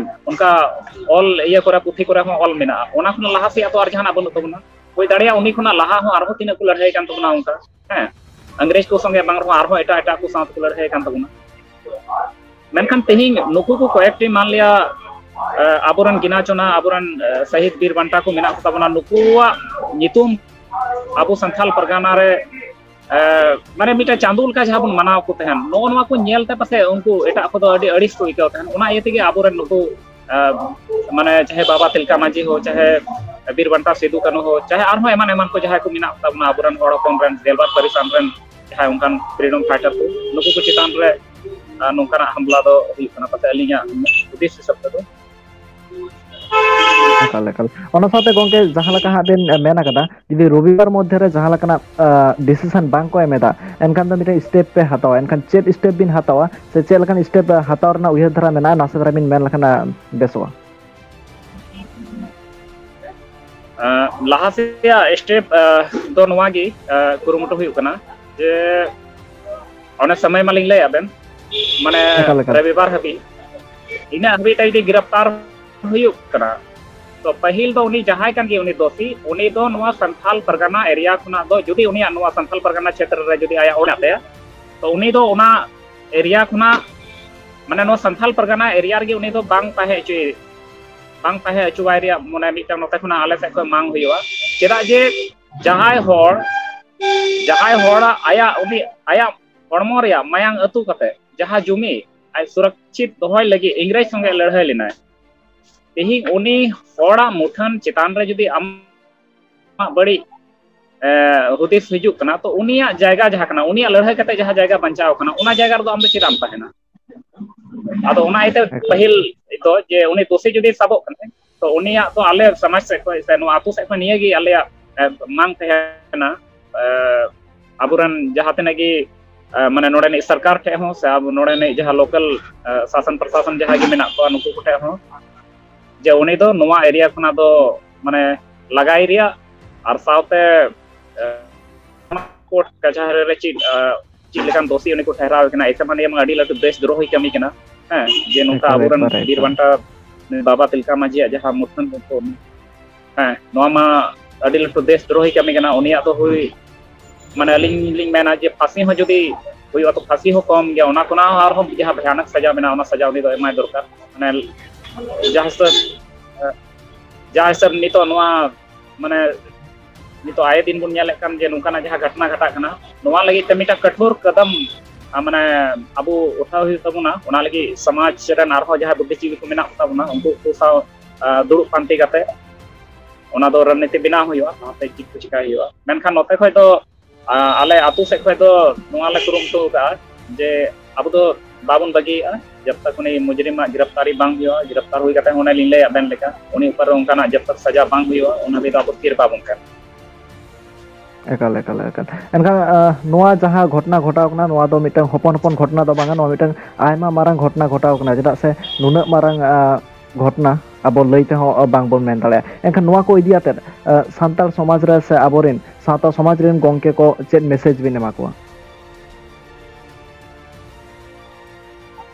ᱚᱱᱠᱟ ᱚᱞ ᱤᱭᱟᱹ ᱠᱚᱨᱮ, ᱯᱩᱛᱷᱤ ᱠᱚᱨᱮ ᱦᱚᱸ ᱚᱞ ᱢᱮᱱᱟᱜᱼᱟ᱾ ᱚᱱᱟ ᱠᱷᱚᱱ ᱞᱟᱦᱟ ᱥᱮᱫ ᱫᱚ ᱟᱨ ᱡᱟᱦᱟᱱᱟᱜ ᱵᱟᱹᱱᱩᱜ ᱛᱟᱵᱚᱱᱟ᱾ ᱦᱩᱭ ᱫᱟᱲᱮᱭᱟᱜᱼᱟ ᱩᱱᱤ ᱠᱷᱚᱱᱟᱜ ᱞᱟᱦᱟ ᱦᱚᱸ ᱟᱨᱦᱚᱸ ᱛᱤᱱᱟᱹᱜ ᱠᱚ ᱞᱟᱹᱲᱦᱟᱹᱭ ᱠᱟᱱ ᱛᱟᱵᱚᱱᱟ ᱚᱱᱠᱟ, ᱦᱮᱸ, ᱤᱝᱨᱮᱡᱽ ᱠᱚ ᱥᱚᱸᱜᱮ ᱵᱟᱝ ᱨᱮᱦᱚᱸ ᱟᱨᱦᱚᱸ ᱮᱴᱟᱜ ᱮᱴᱟᱜ ᱠᱚ ᱥᱟᱶ ᱛᱮᱠᱚ ᱞᱟᱹᱲᱦᱟᱹᱭ ᱠᱟᱱ ᱛᱟᱵᱚᱱᱟ᱾ ᱢᱮᱱᱠᱷᱟᱱ ᱛᱮᱦᱮᱧ ᱱᱩᱠᱩ ᱠᱚ ᱠᱚᱭᱮᱠᱴᱤ ᱢᱟᱱ ᱞᱤᱭᱟ, ᱮ, ᱟᱵᱚᱨᱮᱱ ᱜᱤᱱᱟ ᱪᱚᱱᱟ, ᱟᱵᱚᱨᱮᱱ, ᱮ, ᱥᱟᱹᱦᱤᱫ ᱵᱤᱨ ᱵᱟᱱᱴᱟ ᱠᱚ ᱢᱮᱱᱟᱜ ᱠᱚ ᱛᱟᱵᱚᱱᱟ, ᱱᱩᱠᱩᱣᱟᱜ ᱧᱩᱛᱩᱢ ᱟᱵᱚ ᱥᱟᱱᱛᱷᱟᱞ ᱯᱟᱨᱜᱟᱱᱟ ᱨᱮ, ᱮ, ᱢᱟᱱᱮ ᱢᱤᱫᱴᱮᱱ ᱪᱟᱸᱫᱳ ᱞᱮᱠᱟ ᱡᱟᱦᱟᱸ ᱵᱚᱱ ᱢᱟᱱᱟᱣ ᱠᱚ ᱛᱟᱦᱮᱱ, ᱱᱚᱜᱼᱚ ᱱᱚᱣᱟ ᱠᱚ ᱧᱮᱞ ᱛᱮ ᱯᱟᱥᱮᱡ ᱩᱱᱠᱩ ᱮᱴᱟᱜ ᱠᱚᱫᱚ ᱟᱹᱰᱤ ᱟᱹᱲᱤᱥ ᱠᱚ ᱟᱹᱭᱠᱟᱹᱣ ᱛᱟᱦᱮᱱ᱾ ᱚᱱᱟ ᱤᱭᱟᱹ ᱛᱮᱜᱮ ᱟᱵᱚᱨᱮᱱ ᱱᱩᱠᱩ, ᱮ, ᱢᱟᱱᱮ ᱪᱟᱦᱮ ᱵᱟᱵᱟ ᱛᱤᱞᱠᱟ ᱢᱟᱹᱡᱷᱤ ᱦᱳ, ᱪᱟᱦᱮ ᱵᱤᱨ ᱵᱟᱱᱴᱟ ᱥᱤᱫᱩ ᱠᱟᱹᱱᱦᱩ ᱦᱳ, ᱪᱟᱦᱮ ᱟᱨᱦᱚᱸ ᱮᱢᱟᱱ ᱮᱢᱟᱱ ᱠᱚ ᱡᱟᱦᱟᱸᱭ ᱠᱚ ᱢᱮᱱᱟᱜ ᱠᱚ ᱛᱟᱵᱚᱱᱟ ᱟᱵᱚᱨᱮᱱ ᱦᱚᱲ ᱦᱚᱯᱚᱱ ᱨᱮᱱ ᱜᱮᱞᱵᱟᱨ ᱯᱟᱹᱨᱤᱥ ᱟᱱ ᱨᱮᱱ ᱡᱟᱦᱟᱸᱭ ᱚᱱᱠᱟᱱ ᱯᱷᱨᱤᱰᱚᱢ ᱯᱷᱟᱭᱴᱟᱨ ᱠᱚ, ᱱᱩᱠᱩ ᱠᱚ ᱪᱮᱛᱟᱱ ᱨᱮ, ᱮ, ᱱᱚᱝᱠᱟᱱᱟᱜ ᱦᱟᱢᱞᱟ ᱫᱚ ᱦᱩᱭᱩᱜ ᱠᱟᱱᱟ ᱯᱟᱥᱮᱡ ᱟᱹᱞᱤᱧᱟᱜ ᱦᱩᱫᱤᱥ ᱦᱤᱥᱟᱹᱵ ᱛᱮᱫᱚ᱾ ᱮᱠᱟᱞ ᱮᱠᱟᱞ᱾ ᱚᱱᱟ ᱥᱟᱶᱛᱮ ᱜᱚᱝᱠᱮ, ᱡᱟᱦᱟᱸ ᱞᱮᱠᱟ ᱦᱟᱸᱜ ᱵᱤᱱ ᱢᱮᱱ ᱟᱠᱟᱫᱟ, ᱡᱩᱫᱤ ᱨᱚᱵᱤᱵᱟᱨ ᱢᱚᱫᱽᱫᱷᱮ ᱨᱮ ᱡᱟᱦᱟᱸ ᱞᱮᱠᱟᱱᱟᱜ ᱰᱤᱥᱤᱥᱚᱱ ᱵᱟᱝ ᱠᱚ ᱮᱢ ᱮᱫᱟ, ᱮᱱᱠᱷᱟᱱ ᱫᱚ ᱢᱤᱫᱴᱮᱱ ᱥᱴᱮᱯ ᱯᱮ ᱦᱟᱛᱟᱣᱟ᱾ ᱮᱱᱠᱷᱟᱱ ᱪᱮᱫ ᱥᱴᱮᱯ ᱵᱤᱱ ᱦᱟᱛᱟᱣᱟ ᱥᱮ ᱪᱮᱫ ᱞᱮᱠᱟᱱ ᱥᱴᱮᱯ ᱦᱟᱛᱟᱣ ᱨᱮᱱᱟᱜ ᱩᱭᱦᱟᱹᱨ ᱫᱷᱟᱨᱟ ᱢᱮᱱᱟᱜᱼᱟ, ᱱᱟᱥᱮ ᱫᱷᱟᱨᱟ ᱵᱤᱱ ᱢᱮᱱ ᱞᱮᱠᱷᱟᱱ ᱵᱮᱥᱚᱜᱼᱟ? ᱮᱸ, ᱞᱟᱦᱟ ᱥᱮᱭᱟᱜ ᱥᱴᱮᱯ, ᱮᱸ, ᱫᱚ ᱱᱚᱣᱟ ᱜᱮ, ᱮᱸ, ᱠᱩᱨᱩᱢᱩᱴᱩ ᱦᱩᱭᱩᱜ ᱠᱟᱱᱟ ᱡᱮ ᱚᱱᱮ ᱥᱚᱢᱚᱭ ᱢᱟᱞᱤᱧ ᱞᱟᱹᱭᱟᱫ ᱵᱮᱱ, ᱢᱟᱱᱮ ᱮᱠᱟᱞ, ᱮᱠᱟᱞ᱾ ᱨᱚᱵᱤᱵᱟᱨ ᱦᱟᱹᱵᱤᱡ, ᱤᱱᱟᱹᱜ ᱦᱟᱹᱵᱤᱡ ᱛᱮ ᱡᱩᱫᱤ ᱜᱤᱨᱟᱯᱛᱟᱨ ᱦᱩᱭᱩᱜ ᱠᱟᱱᱟ, ᱛᱚ ᱯᱟᱹᱦᱤᱞ ᱫᱚ ᱩᱱᱤ ᱡᱟᱦᱟᱸᱭ ᱠᱟᱱ ᱜᱮ, ᱩᱱᱤ ᱫᱳᱥᱤ, ᱩᱱᱤ ᱫᱚ ᱱᱚᱣᱟ ᱥᱟᱱᱛᱷᱟᱞ ᱯᱟᱨᱜᱟᱱᱟ ᱮᱨᱤᱭᱟ ᱠᱷᱚᱱᱟᱜ ᱫᱚ, ᱡᱩᱫᱤ ᱩᱱᱤᱭᱟᱜ ᱱᱚᱣᱟ ᱥᱟᱱᱛᱷᱟᱞ ᱯᱟᱨᱜᱟᱱᱟ ᱪᱷᱮᱛᱨᱚ ᱨᱮ ᱡᱩᱫᱤ ᱟᱭᱟᱜ ᱚᱲᱟᱜ ᱛᱟᱭᱟ, ᱛᱚ ᱩᱱᱤ ᱫᱚ ᱚᱱᱟ ᱮᱨᱤᱭᱟ ᱠᱷᱚᱱᱟᱜ, ᱢᱟᱱᱮ ᱱᱚᱣᱟ ᱥᱟᱱᱛᱷᱟᱞ ᱯᱟᱨᱜᱟᱱᱟ ᱮᱨᱤᱭᱟ ᱨᱮᱜᱮ ᱩᱱᱤ ᱫᱚ ᱵᱟᱝ ᱛᱟᱦᱮᱸ ᱦᱚᱪᱚᱭ, ᱵᱟᱝ ᱛᱟᱦᱮᱸ ᱦᱚᱪᱚᱣᱟᱭ ᱨᱮᱭᱟᱜ ᱢᱟᱱᱮ ᱢᱤᱫᱴᱟᱝ ᱱᱚᱛᱮ ᱠᱷᱚᱱᱟᱜ ᱟᱞᱮ ᱥᱮᱫ ᱠᱷᱚᱱ ᱢᱟᱝ ᱦᱩᱭᱩᱜᱼᱟ᱾ ᱪᱮᱫᱟᱜ ᱡᱮ ᱡᱟᱦᱟᱸᱭ ᱦᱚᱲ, ᱡᱟᱦᱟᱸᱭ ᱦᱚᱲᱟᱜ ᱟᱭᱟᱜ, ᱩᱱᱤ ᱟᱭᱟᱜ ᱦᱚᱲᱢᱚ ᱨᱮᱭᱟᱜ ᱢᱟᱭᱟᱝ ᱟᱹᱛᱩ ᱠᱟᱛᱮ ᱡᱟᱦᱟᱸ ᱡᱩᱢᱤ ᱟᱡ ᱥᱩᱨᱚᱠᱪᱷᱤᱛ ᱫᱚᱦᱚᱭ ᱞᱟᱹᱜᱤᱫ ᱤᱝᱨᱮᱡᱽ ᱥᱚᱸᱜᱮ ᱞᱟᱹᱲᱦᱟᱹᱭ ᱞᱮᱱᱟᱭ, ᱛᱮᱦᱮᱧ ᱩᱱᱤ ᱦᱚᱲᱟᱜ ᱢᱩᱴᱷᱟᱹᱱ ᱪᱮᱛᱟᱱ ᱨᱮ ᱡᱩᱫᱤ ᱟᱢᱟᱜ ᱵᱟᱹᱲᱤᱡ, ᱮ, ᱦᱩᱫᱤᱥ ᱦᱤᱡᱩᱜ ᱠᱟᱱᱟ, ᱛᱚ ᱩᱱᱤᱭᱟᱜ ᱡᱟᱭᱜᱟ ᱡᱟᱦᱟᱸ ᱠᱟᱱᱟ, ᱩᱱᱤᱭᱟᱜ ᱞᱟᱹᱲᱦᱟᱹᱭ ᱠᱟᱛᱮ ᱡᱟᱦᱟᱸ ᱡᱟᱭᱜᱟ ᱵᱟᱧᱪᱟᱣ ᱠᱟᱱᱟ, ᱚᱱᱟ ᱡᱟᱭᱜᱟ ᱨᱮᱫᱚ ᱟᱢ ᱫᱚ ᱪᱮᱫᱟᱜ ᱮᱢ ᱛᱟᱦᱮᱱᱟ? ᱟᱫᱚ ᱚᱱᱟ ᱤᱭᱟᱹᱛᱮ ᱮᱠᱟᱞ᱾ ᱯᱟᱹᱦᱤᱞ ᱫᱚ ᱡᱮ ᱩᱱᱤ ᱫᱳᱥᱤ ᱡᱩᱫᱤ ᱥᱟᱵᱚᱜ ᱠᱟᱱᱟᱭ, ᱛᱚ ᱩᱱᱤᱭᱟᱜ ᱫᱚ ᱟᱞᱮ ᱥᱚᱢᱟᱡᱽ ᱥᱮᱫ ᱠᱷᱚᱱ ᱥᱮ ᱱᱚᱣᱟ ᱟᱹᱛᱩ ᱥᱮᱫ ᱠᱷᱚᱱ ᱱᱤᱭᱟᱹ ᱜᱮ ᱟᱞᱮᱭᱟᱜ, ᱮ, ᱢᱟᱝ ᱛᱟᱦᱮᱱᱟ, ᱮ, ᱟᱵᱚᱨᱮᱱ ᱡᱟᱦᱟᱸ ᱛᱤᱱᱟᱹᱜ ᱜᱮ, ᱮ, ᱢᱟᱱᱮ ᱱᱚᱰᱮᱱᱤᱡ ᱥᱚᱨᱠᱟᱨ ᱴᱷᱮᱡ ᱦᱚᱸ ᱥᱮ ᱟᱵᱚ ᱱᱚᱰᱮᱱᱤᱡ ᱡᱟᱦᱟᱸ ᱞᱳᱠᱟᱞ, ᱮ, ᱥᱟᱥᱚᱱ ᱯᱨᱚᱥᱟᱥᱚᱱ ᱡᱟᱦᱟᱸ ᱜᱮ ᱢᱮᱱᱟᱜ ᱠᱚᱣᱟ, ᱱᱩᱠᱩ ᱠᱚᱴᱷᱮᱡ ᱦᱚᱸ, ᱡᱮ ᱩᱱᱤ ᱫᱚ ᱱᱚᱣᱟ ᱮᱨᱤᱭᱟ ᱠᱷᱚᱱᱟᱜ ᱫᱚ ᱢᱟᱱᱮ ᱞᱟᱜᱟᱭ ᱨᱮᱭᱟᱜ, ᱟᱨ ᱥᱟᱶᱛᱮ, ᱮ, ᱠᱳᱨᱴ ᱠᱟᱪᱷᱟᱨᱤ ᱨᱮ ᱪᱮᱫ, ᱮ, ᱪᱮᱫ ᱞᱮᱠᱟᱱ ᱫᱳᱥᱤ ᱩᱱᱤ ᱠᱚ ᱴᱷᱮᱦᱨᱟᱣ ᱮ ᱠᱟᱱᱟ, ᱮᱥᱮ ᱢᱟᱱᱮ ᱢᱟ ᱟᱹᱰᱤ ᱞᱟᱹᱴᱩ ᱫᱮᱥ ᱫᱨᱳᱦᱤ ᱠᱟᱹᱢᱤ ᱠᱟᱱᱟ᱾ ᱦᱮᱸ, ᱡᱮ ᱱᱚᱝᱠᱟ ᱮᱠᱟᱞ, ᱟᱵᱚᱨᱮᱱ ᱮᱠᱵᱟᱨᱮ, ᱵᱤᱨ ᱮᱠᱟᱞ᱾ ᱵᱟᱱᱴᱟ ᱵᱟᱵᱟ ᱛᱤᱞᱠᱟ ᱢᱟᱹᱡᱷᱤᱭᱟᱜ ᱡᱟᱦᱟᱸ ᱢᱩᱴᱷᱟᱹᱱ ᱠᱚ, ᱦᱮᱸ, ᱱᱚᱣᱟ ᱢᱟ, ᱟᱹᱰᱤ ᱞᱟᱹᱴᱩ ᱫᱮᱥ ᱫᱨᱳᱦᱤ ᱠᱟᱹᱢᱤ ᱠᱟᱱᱟ᱾ ᱩᱱᱤᱭᱟᱜ ᱫᱚ ᱦᱩᱭ, ᱢᱟᱱᱮ, ᱟᱹᱞᱤᱧ ᱞᱤᱧ ᱢᱮᱱᱟ ᱡᱮ ᱯᱷᱟᱸᱥᱤ ᱦᱚᱸ ᱡᱩᱫᱤ ᱦᱩᱭᱩᱜᱼᱟ, ᱛᱚ ᱯᱷᱟᱸᱥᱤ ᱦᱚᱸ ᱠᱚᱢ ᱜᱮᱭᱟ, ᱚᱱᱟ ᱠᱷᱚᱱᱟᱜ ᱦᱚᱸ ᱟᱨᱦᱚᱸ ᱡᱟᱦᱟᱸ ᱵᱷᱚᱭᱟᱱᱚᱠ ᱥᱟᱡᱟ ᱢᱮᱱᱟᱜᱼᱟ, ᱚᱱᱟ ᱥᱟᱡᱟ ᱩᱱᱤ ᱫᱚ ᱮᱢᱟᱭ ᱫᱚᱨᱠᱟᱨ᱾ ᱢᱟᱱᱮ, ᱡᱟᱦᱟᱸ ᱦᱤᱥᱟᱹᱵ, ᱡᱟᱦᱟᱸ ᱦᱤᱥᱟᱹᱵ ᱱᱤᱛᱚᱜ ᱱᱚᱣᱟ, ᱢᱟᱱᱮ, ᱱᱤᱛᱚᱜ ᱟᱭᱮ ᱫᱤᱱ ᱵᱚᱱ ᱧᱮᱞᱮᱫ ᱠᱟᱱ ᱡᱮ ᱱᱚᱝᱠᱟᱱᱟᱜ ᱡᱟᱦᱟᱸ ᱜᱷᱚᱴᱚᱱᱟ ᱜᱷᱟᱴᱟᱜ ᱠᱟᱱᱟ, ᱱᱚᱣᱟ ᱞᱟᱹᱜᱤᱫ ᱛᱮ ᱢᱤᱫᱴᱟᱝ ᱠᱟᱹᱴᱷᱩᱨ ᱠᱟᱫᱟᱢ, ᱟ, ᱢᱟᱱᱮ, ᱟᱵᱚ ᱩᱴᱷᱟᱣ ᱦᱩᱭᱩᱜ ᱛᱟᱵᱚᱱᱟ᱾ ᱚᱱᱟ ᱞᱟᱹᱜᱤᱫ ᱥᱚᱢᱟᱡᱽ ᱨᱮᱱ ᱟᱨᱦᱚᱸ ᱡᱟᱦᱟᱸᱭ ᱵᱩᱫᱽᱫᱷᱤᱡᱤᱵᱤ ᱠᱚ ᱢᱮᱱᱟᱜ ᱠᱚ ᱛᱟᱵᱚᱱᱟ, ᱩᱱᱠᱩ ᱠᱚ ᱥᱟᱶ, ᱟ, ᱫᱩᱲᱩᱵ ᱯᱟᱱᱛᱮ ᱠᱟᱛᱮ ᱚᱱᱟ ᱫᱚ ᱨᱚᱱᱱᱤᱛᱤ ᱵᱮᱱᱟᱣ ᱦᱩᱭᱩᱜᱼᱟ, ᱚᱱᱟᱛᱮ ᱪᱮᱫ ᱠᱚ ᱪᱤᱠᱟᱹᱭ ᱦᱩᱭᱩᱜᱼᱟ᱾ ᱢᱮᱱᱠᱷᱟᱱ ᱱᱚᱛᱮ ᱠᱷᱚᱡ ᱫᱚ, ᱟ, ᱟᱞᱮ ᱟᱹᱛᱩ ᱥᱮᱫ ᱠᱷᱚᱡ ᱫᱚ ᱱᱚᱣᱟ ᱞᱮ ᱠᱩᱨᱩᱢᱩᱴᱩ ᱟᱠᱟᱫᱼᱟ ᱡᱮ ᱟᱵᱚ ᱫᱚ ᱵᱟᱵᱚᱱ ᱵᱟᱹᱜᱤᱭᱟᱜᱼᱟ, ᱡᱟᱵ ᱛᱟᱠ ᱩᱱᱤ ᱢᱩᱡᱨᱤᱢᱟᱜ ᱜᱤᱨᱟᱯᱛᱟᱨᱤ ᱵᱟᱝ ᱦᱩᱭᱩᱜᱼᱟ᱾ ᱜᱤᱨᱟᱯᱛᱟᱨ ᱦᱩᱭ ᱠᱟᱛᱮ ᱚᱱᱮ ᱞᱤᱧ ᱞᱟᱹᱭᱟᱫ ᱵᱮᱱ ᱞᱮᱠᱟ, ᱩᱱᱤ ᱩᱯᱚᱨ ᱨᱮ ᱚᱱᱠᱟᱱᱟᱜ ᱡᱟᱵ ᱛᱟᱠ ᱥᱟᱡᱟ ᱵᱟᱝ ᱦᱩᱭᱩᱜᱼᱟ, ᱚᱱᱟ ᱦᱟᱹᱵᱤᱡ ᱫᱚ ᱟᱵᱚ ᱛᱷᱤᱨ ᱵᱟᱵᱚᱱ ᱛᱟᱦᱮᱱᱟ᱾ ᱮᱠᱟᱞ, ᱮᱠᱟᱞ, ᱮᱠᱟᱞ᱾ ᱮᱱᱠᱷᱟᱱ, ᱟ, ᱱᱚᱣᱟ ᱡᱟᱦᱟᱸ ᱜᱷᱚᱴᱚᱱᱟ ᱜᱷᱚᱴᱟᱣ ᱠᱟᱱᱟ, ᱱᱚᱣᱟ ᱫᱚ ᱢᱤᱫᱴᱟᱝ ᱦᱚᱯᱚᱱ ᱦᱚᱯᱚᱱ ᱜᱷᱚᱴᱚᱱᱟ ᱫᱚ ᱵᱟᱝᱟ, ᱱᱚᱣᱟ ᱢᱤᱫᱴᱟᱝ ᱟᱭᱢᱟ ᱢᱟᱨᱟᱝ ᱜᱷᱚᱴᱚᱱᱟ ᱜᱷᱚᱴᱟᱣ ᱠᱟᱱᱟ᱾ ᱪᱮᱫᱟᱜ ᱥᱮ ᱱᱩᱱᱟᱹᱜ ᱢᱟᱨᱟᱝ, ᱟ, ᱜᱷᱚᱴᱚᱱᱟ ᱟᱵᱚ ᱞᱟᱹᱭ ᱛᱮᱦᱚᱸ, ᱟ, ᱵᱟᱝᱵᱚᱱ ᱢᱮᱱ ᱫᱟᱲᱮᱭᱟᱜᱼᱟ᱾ ᱮᱱᱠᱷᱟᱱ ᱱᱚᱣᱟ ᱠᱚ ᱤᱫᱤ ᱟᱛᱮᱫ, ᱟ, ᱥᱟᱱᱛᱟᱲ ᱥᱚᱢᱟᱡᱽ ᱨᱮ ᱥᱮ ᱟᱵᱚᱨᱮᱱ ᱥᱟᱶᱛᱟ ᱥᱚᱢᱟᱡᱽ ᱨᱮᱱ ᱜᱚᱢᱠᱮ ᱠᱚ ᱪᱮᱫ message ᱵᱤᱱ ᱮᱢᱟ ᱠᱚᱣᱟ?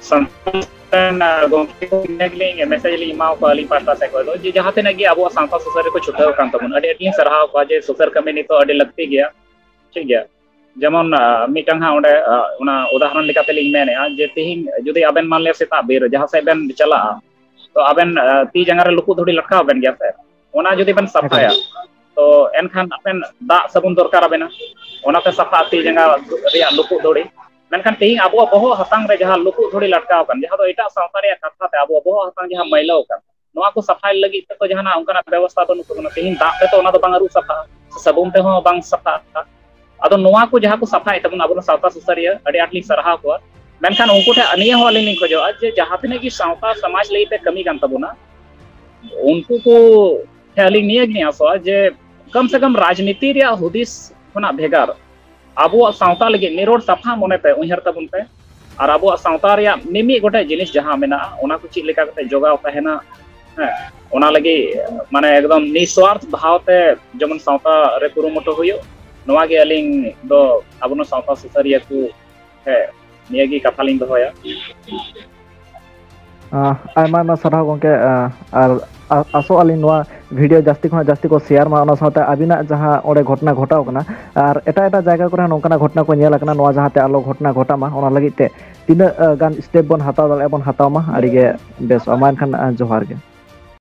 ᱥᱟᱱᱛᱟᱲ ᱨᱮᱱ, ᱟ, ᱜᱚᱢᱠᱮ ᱠᱚ ᱤᱱᱟᱹ ᱜᱮᱞᱤᱧ message ᱞᱤᱧ ᱮᱢᱟ ᱠᱚᱣᱟ ᱟᱹᱞᱤᱧ ᱯᱟᱦᱴᱟ ᱥᱮᱫ ᱠᱷᱚᱱ ᱫᱚ, ᱡᱮ ᱡᱟᱦᱟᱸ ᱛᱤᱱᱟᱹᱜ ᱜᱮ ᱟᱵᱚᱣᱟᱜ ᱥᱟᱶᱛᱟ ᱥᱩᱥᱟᱹᱨ ᱨᱮᱠᱚ ᱪᱷᱩᱴᱟᱹᱣ ᱟᱠᱟᱱ ᱛᱟᱵᱚᱱᱟ, ᱟᱹᱰᱤ ᱟᱹᱰᱤ ᱞᱤᱧ ᱥᱟᱨᱦᱟᱣ ᱠᱚᱣᱟ ᱡᱮ ᱥᱩᱥᱟᱹᱨ ᱠᱟᱹᱢᱤ ᱱᱤᱛᱚᱜ ᱟᱹᱰᱤ ᱞᱟᱹᱠᱛᱤ ᱜᱮᱭᱟ᱾ ᱴᱷᱤᱠ ᱜᱮᱭᱟ, ᱡᱮᱢᱚᱱ, ᱟ, ᱢᱤᱫᱴᱟᱝ ᱦᱟᱸᱜ ᱚᱸᱰᱮ, ᱟ, ᱚᱱᱟ ᱩᱫᱟᱦᱚᱨᱚᱱ ᱞᱮᱠᱟᱛᱮ ᱞᱤᱧ ᱢᱮᱱᱮᱫᱼᱟ ᱡᱮ ᱛᱤᱦᱤᱧ ᱡᱩᱫᱤ ᱟᱵᱮᱱ ᱢᱟᱱ ᱞᱤᱭᱟ ᱥᱮᱛᱟᱜ ᱵᱮᱨ ᱡᱟᱦᱟᱸ ᱥᱮᱫ ᱵᱮᱱ ᱪᱟᱞᱟᱜᱼᱟ, ᱛᱚ ᱟᱵᱮᱱ, ᱟ, ᱛᱤ ᱡᱟᱸᱜᱟ ᱨᱮ ᱞᱩᱠᱩᱜ ᱫᱷᱩᱲᱤ ᱞᱟᱴᱠᱟᱣ ᱟᱵᱮᱱ ᱜᱮᱭᱟ ᱥᱮ, ᱚᱱᱟ ᱡᱩᱫᱤ ᱵᱮᱱ ᱥᱟᱯᱷᱟᱭᱟ, ᱛᱚ ᱮᱱᱠᱷᱟᱱ ᱟᱵᱮᱱ ᱫᱟᱜ ᱥᱟᱵᱚᱱ ᱫᱚᱨᱠᱟᱨ ᱟᱵᱮᱱᱟ, ᱚᱱᱟᱛᱮ ᱥᱟᱯᱷᱟ ᱛᱤ ᱡᱟᱸᱜᱟ ᱨᱮᱭᱟᱜ ᱞᱩᱠᱩᱜ ᱫᱷᱩᱲᱤ᱾ ᱢᱮᱱᱠᱷᱟᱱ ᱛᱤᱦᱤᱧ ᱟᱵᱚᱣᱟᱜ ᱵᱚᱦᱚᱜ ᱦᱟᱛᱟᱝ ᱨᱮ ᱡᱟᱦᱟᱸ ᱞᱩᱠᱩᱜ ᱫᱷᱩᱲᱤ ᱞᱟᱴᱠᱟᱣ ᱟᱠᱟᱱ, ᱡᱟᱦᱟᱸ ᱫᱚ ᱮᱴᱟᱜ ᱥᱟᱶᱛᱟ ᱨᱮᱭᱟᱜ ᱠᱟᱛᱷᱟ ᱛᱮ ᱟᱵᱚᱣᱟᱜ ᱵᱚᱦᱚᱜ ᱦᱟᱛᱟᱝ ᱡᱟᱦᱟᱸ ᱢᱟᱹᱭᱞᱟᱹᱣ ᱟᱠᱟᱱ, ᱱᱚᱣᱟ ᱠᱚ ᱥᱟᱯᱷᱟᱭ ᱞᱟᱹᱜᱤᱫ ᱛᱮᱫᱚ ᱡᱟᱦᱟᱱᱟᱜ ᱚᱱᱠᱟᱱᱟᱜ ᱵᱮᱵᱚᱥᱛᱷᱟ ᱵᱟᱹᱱᱩᱜ ᱛᱟᱵᱚᱱᱟ᱾ ᱛᱤᱦᱤᱧ ᱫᱟᱜ ᱛᱮᱫᱚ ᱚᱱᱟ ᱫᱚ ᱵᱟᱝ ᱟᱹᱨᱩᱵ ᱥᱟᱯᱷᱟᱜᱼᱟ, ᱥᱟᱵᱚᱱ ᱛᱮᱦᱚᱸ ᱵᱟᱝ ᱥᱟᱯᱷᱟᱜᱼᱟ᱾ ᱟᱫᱚ ᱱᱚᱣᱟ ᱠᱚ ᱡᱟᱦᱟᱸ ᱠᱚ ᱥᱟᱯᱷᱟᱭᱮᱫ ᱛᱟᱵᱚᱱᱟ ᱟᱵᱚ ᱥᱟᱶᱛᱟ ᱥᱩᱥᱟᱹᱨᱤᱭᱟᱹ, ᱟᱹᱰᱤ ᱟᱸᱴ ᱞᱤᱧ ᱥᱟᱨᱦᱟᱣ ᱠᱚᱣᱟ᱾ ᱢᱮᱱᱠᱷᱟᱱ ᱩᱱᱠᱩ ᱴᱷᱮᱱ ᱱᱤᱭᱟᱹ ᱦᱚᱸ ᱟᱹᱞᱤᱧ ᱞᱤᱧ ᱠᱷᱚᱡᱚᱜᱼᱟ ᱡᱮ ᱡᱟᱦᱟᱸ ᱛᱤᱱᱟᱹᱜ ᱜᱮ ᱥᱟᱶᱛᱟ ᱥᱚᱢᱟᱡᱽ ᱞᱟᱹᱜᱤᱫ ᱛᱮ ᱠᱟᱹᱢᱤ ᱠᱟᱱ ᱛᱟᱵᱚᱱᱟ, ᱩᱱᱠᱩ ᱠᱚ ᱴᱷᱮᱱ ᱟᱹᱞᱤᱧ ᱱᱤᱭᱟᱹ ᱜᱮᱞᱤᱧ ᱟᱥᱚᱜᱼᱟ ᱡᱮ ᱠᱚᱢ ᱥᱮ ᱠᱚᱢ ᱨᱟᱡᱽᱱᱤᱛᱤ ᱨᱮᱭᱟᱜ ᱦᱩᱫᱤᱥ ᱠᱷᱚᱱᱟᱜ ᱵᱷᱮᱜᱟᱨ ᱟᱵᱚᱣᱟᱜ ᱥᱟᱶᱛᱟ ᱞᱟᱹᱜᱤᱫ ᱱᱤᱨᱚᱲ ᱥᱟᱯᱷᱟ ᱢᱚᱱᱮᱛᱮ ᱩᱭᱦᱟᱹᱨ ᱛᱟᱵᱚᱱ ᱯᱮ᱾ ᱟᱨ ᱟᱵᱚᱣᱟᱜ ᱥᱟᱶᱛᱟ ᱨᱮᱭᱟᱜ ᱢᱤᱢᱤᱫ ᱜᱚᱴᱮᱡ ᱡᱤᱱᱤᱥ ᱡᱟᱦᱟᱸ ᱢᱮᱱᱟᱜᱼᱟ, ᱚᱱᱟ ᱠᱚ ᱪᱮᱫ ᱞᱮᱠᱟ ᱠᱟᱛᱮ ᱡᱚᱜᱟᱣ ᱛᱟᱦᱮᱱᱟ, ᱦᱮᱸ, ᱚᱱᱟ ᱞᱟᱹᱜᱤᱫ ᱢᱟᱱᱮ ᱮᱠᱫᱚᱢ ᱱᱤᱥᱣᱟᱨᱛᱷ ᱵᱷᱟᱣ ᱛᱮ ᱡᱮᱢᱚᱱ ᱥᱟᱶᱛᱟ ᱨᱮ ᱠᱩᱨᱩᱢᱩᱴᱩ ᱦᱩᱭᱩᱜ, ᱱᱚᱣᱟ ᱜᱮ ᱟᱹᱞᱤᱧ ᱫᱚ ᱟᱵᱚ ᱱᱚᱣᱟ ᱥᱟᱶᱛᱟ ᱥᱩᱥᱟᱹᱨᱤᱭᱟᱹ ᱠᱚ ᱴᱷᱮᱱ ᱱᱤᱭᱟᱹ ᱜᱮ ᱠᱟᱛᱷᱟ ᱞᱤᱧ ᱫᱚᱦᱚᱭᱟ᱾ ᱟᱸ, ᱟᱭᱢᱟ ᱟᱭᱢᱟ ᱥᱟᱨᱦᱟᱣ ᱜᱚᱢᱠᱮ, ᱟᱸ, ᱟᱨ ᱟ- ᱟᱥᱚᱜ ᱟᱹᱞᱤᱧ ᱱᱚᱣᱟ ᱵᱷᱤᱰᱤᱭᱳ ᱡᱟᱹᱥᱛᱤ ᱠᱷᱚᱱᱟᱜ ᱡᱟᱹᱥᱛᱤ ᱠᱚ ᱥᱮᱭᱟᱨ ᱢᱟ, ᱚᱱᱟ ᱥᱟᱶᱛᱮ ᱟᱹᱵᱤᱱᱟᱜ ᱡᱟᱦᱟᱸ ᱚᱸᱰᱮ ᱜᱷᱚᱴᱚᱱᱟ ᱜᱷᱚᱴᱟᱣ ᱠᱟᱱᱟ ᱟᱨ ᱮᱴᱟᱜ ᱮᱴᱟᱜ ᱡᱟᱭᱜᱟ ᱠᱚᱨᱮ ᱦᱚᱸ ᱱᱚᱝᱠᱟᱱᱟᱜ ᱜᱷᱚᱴᱚᱱᱟ ᱠᱚ ᱧᱮᱞ ᱟᱠᱟᱱᱟ, ᱱᱚᱣᱟ ᱡᱟᱦᱟᱸᱛᱮ ᱟᱞᱚ ᱜᱷᱚᱴᱚᱱᱟ ᱜᱷᱚᱴᱟᱜ ᱢᱟ, ᱚᱱᱟ ᱞᱟᱹᱜᱤᱫ ᱛᱮ ᱛᱤᱱᱟᱹᱜ ᱟ, ᱜᱟᱱ ᱥᱴᱮᱯ ᱵᱚᱱ ᱦᱟᱛᱟᱣ ᱫᱟᱲᱮᱭᱟᱜᱼᱟ ᱵᱚᱱ ᱦᱟᱛᱟᱣ ᱢᱟ, ᱟᱹᱰᱤ ᱜᱮ ᱵᱮᱥᱚᱜᱼᱟ᱾ ᱢᱟ ᱮᱱᱠᱷᱟᱱ ᱟ, ᱡᱚᱦᱟᱨ ᱜᱮ᱾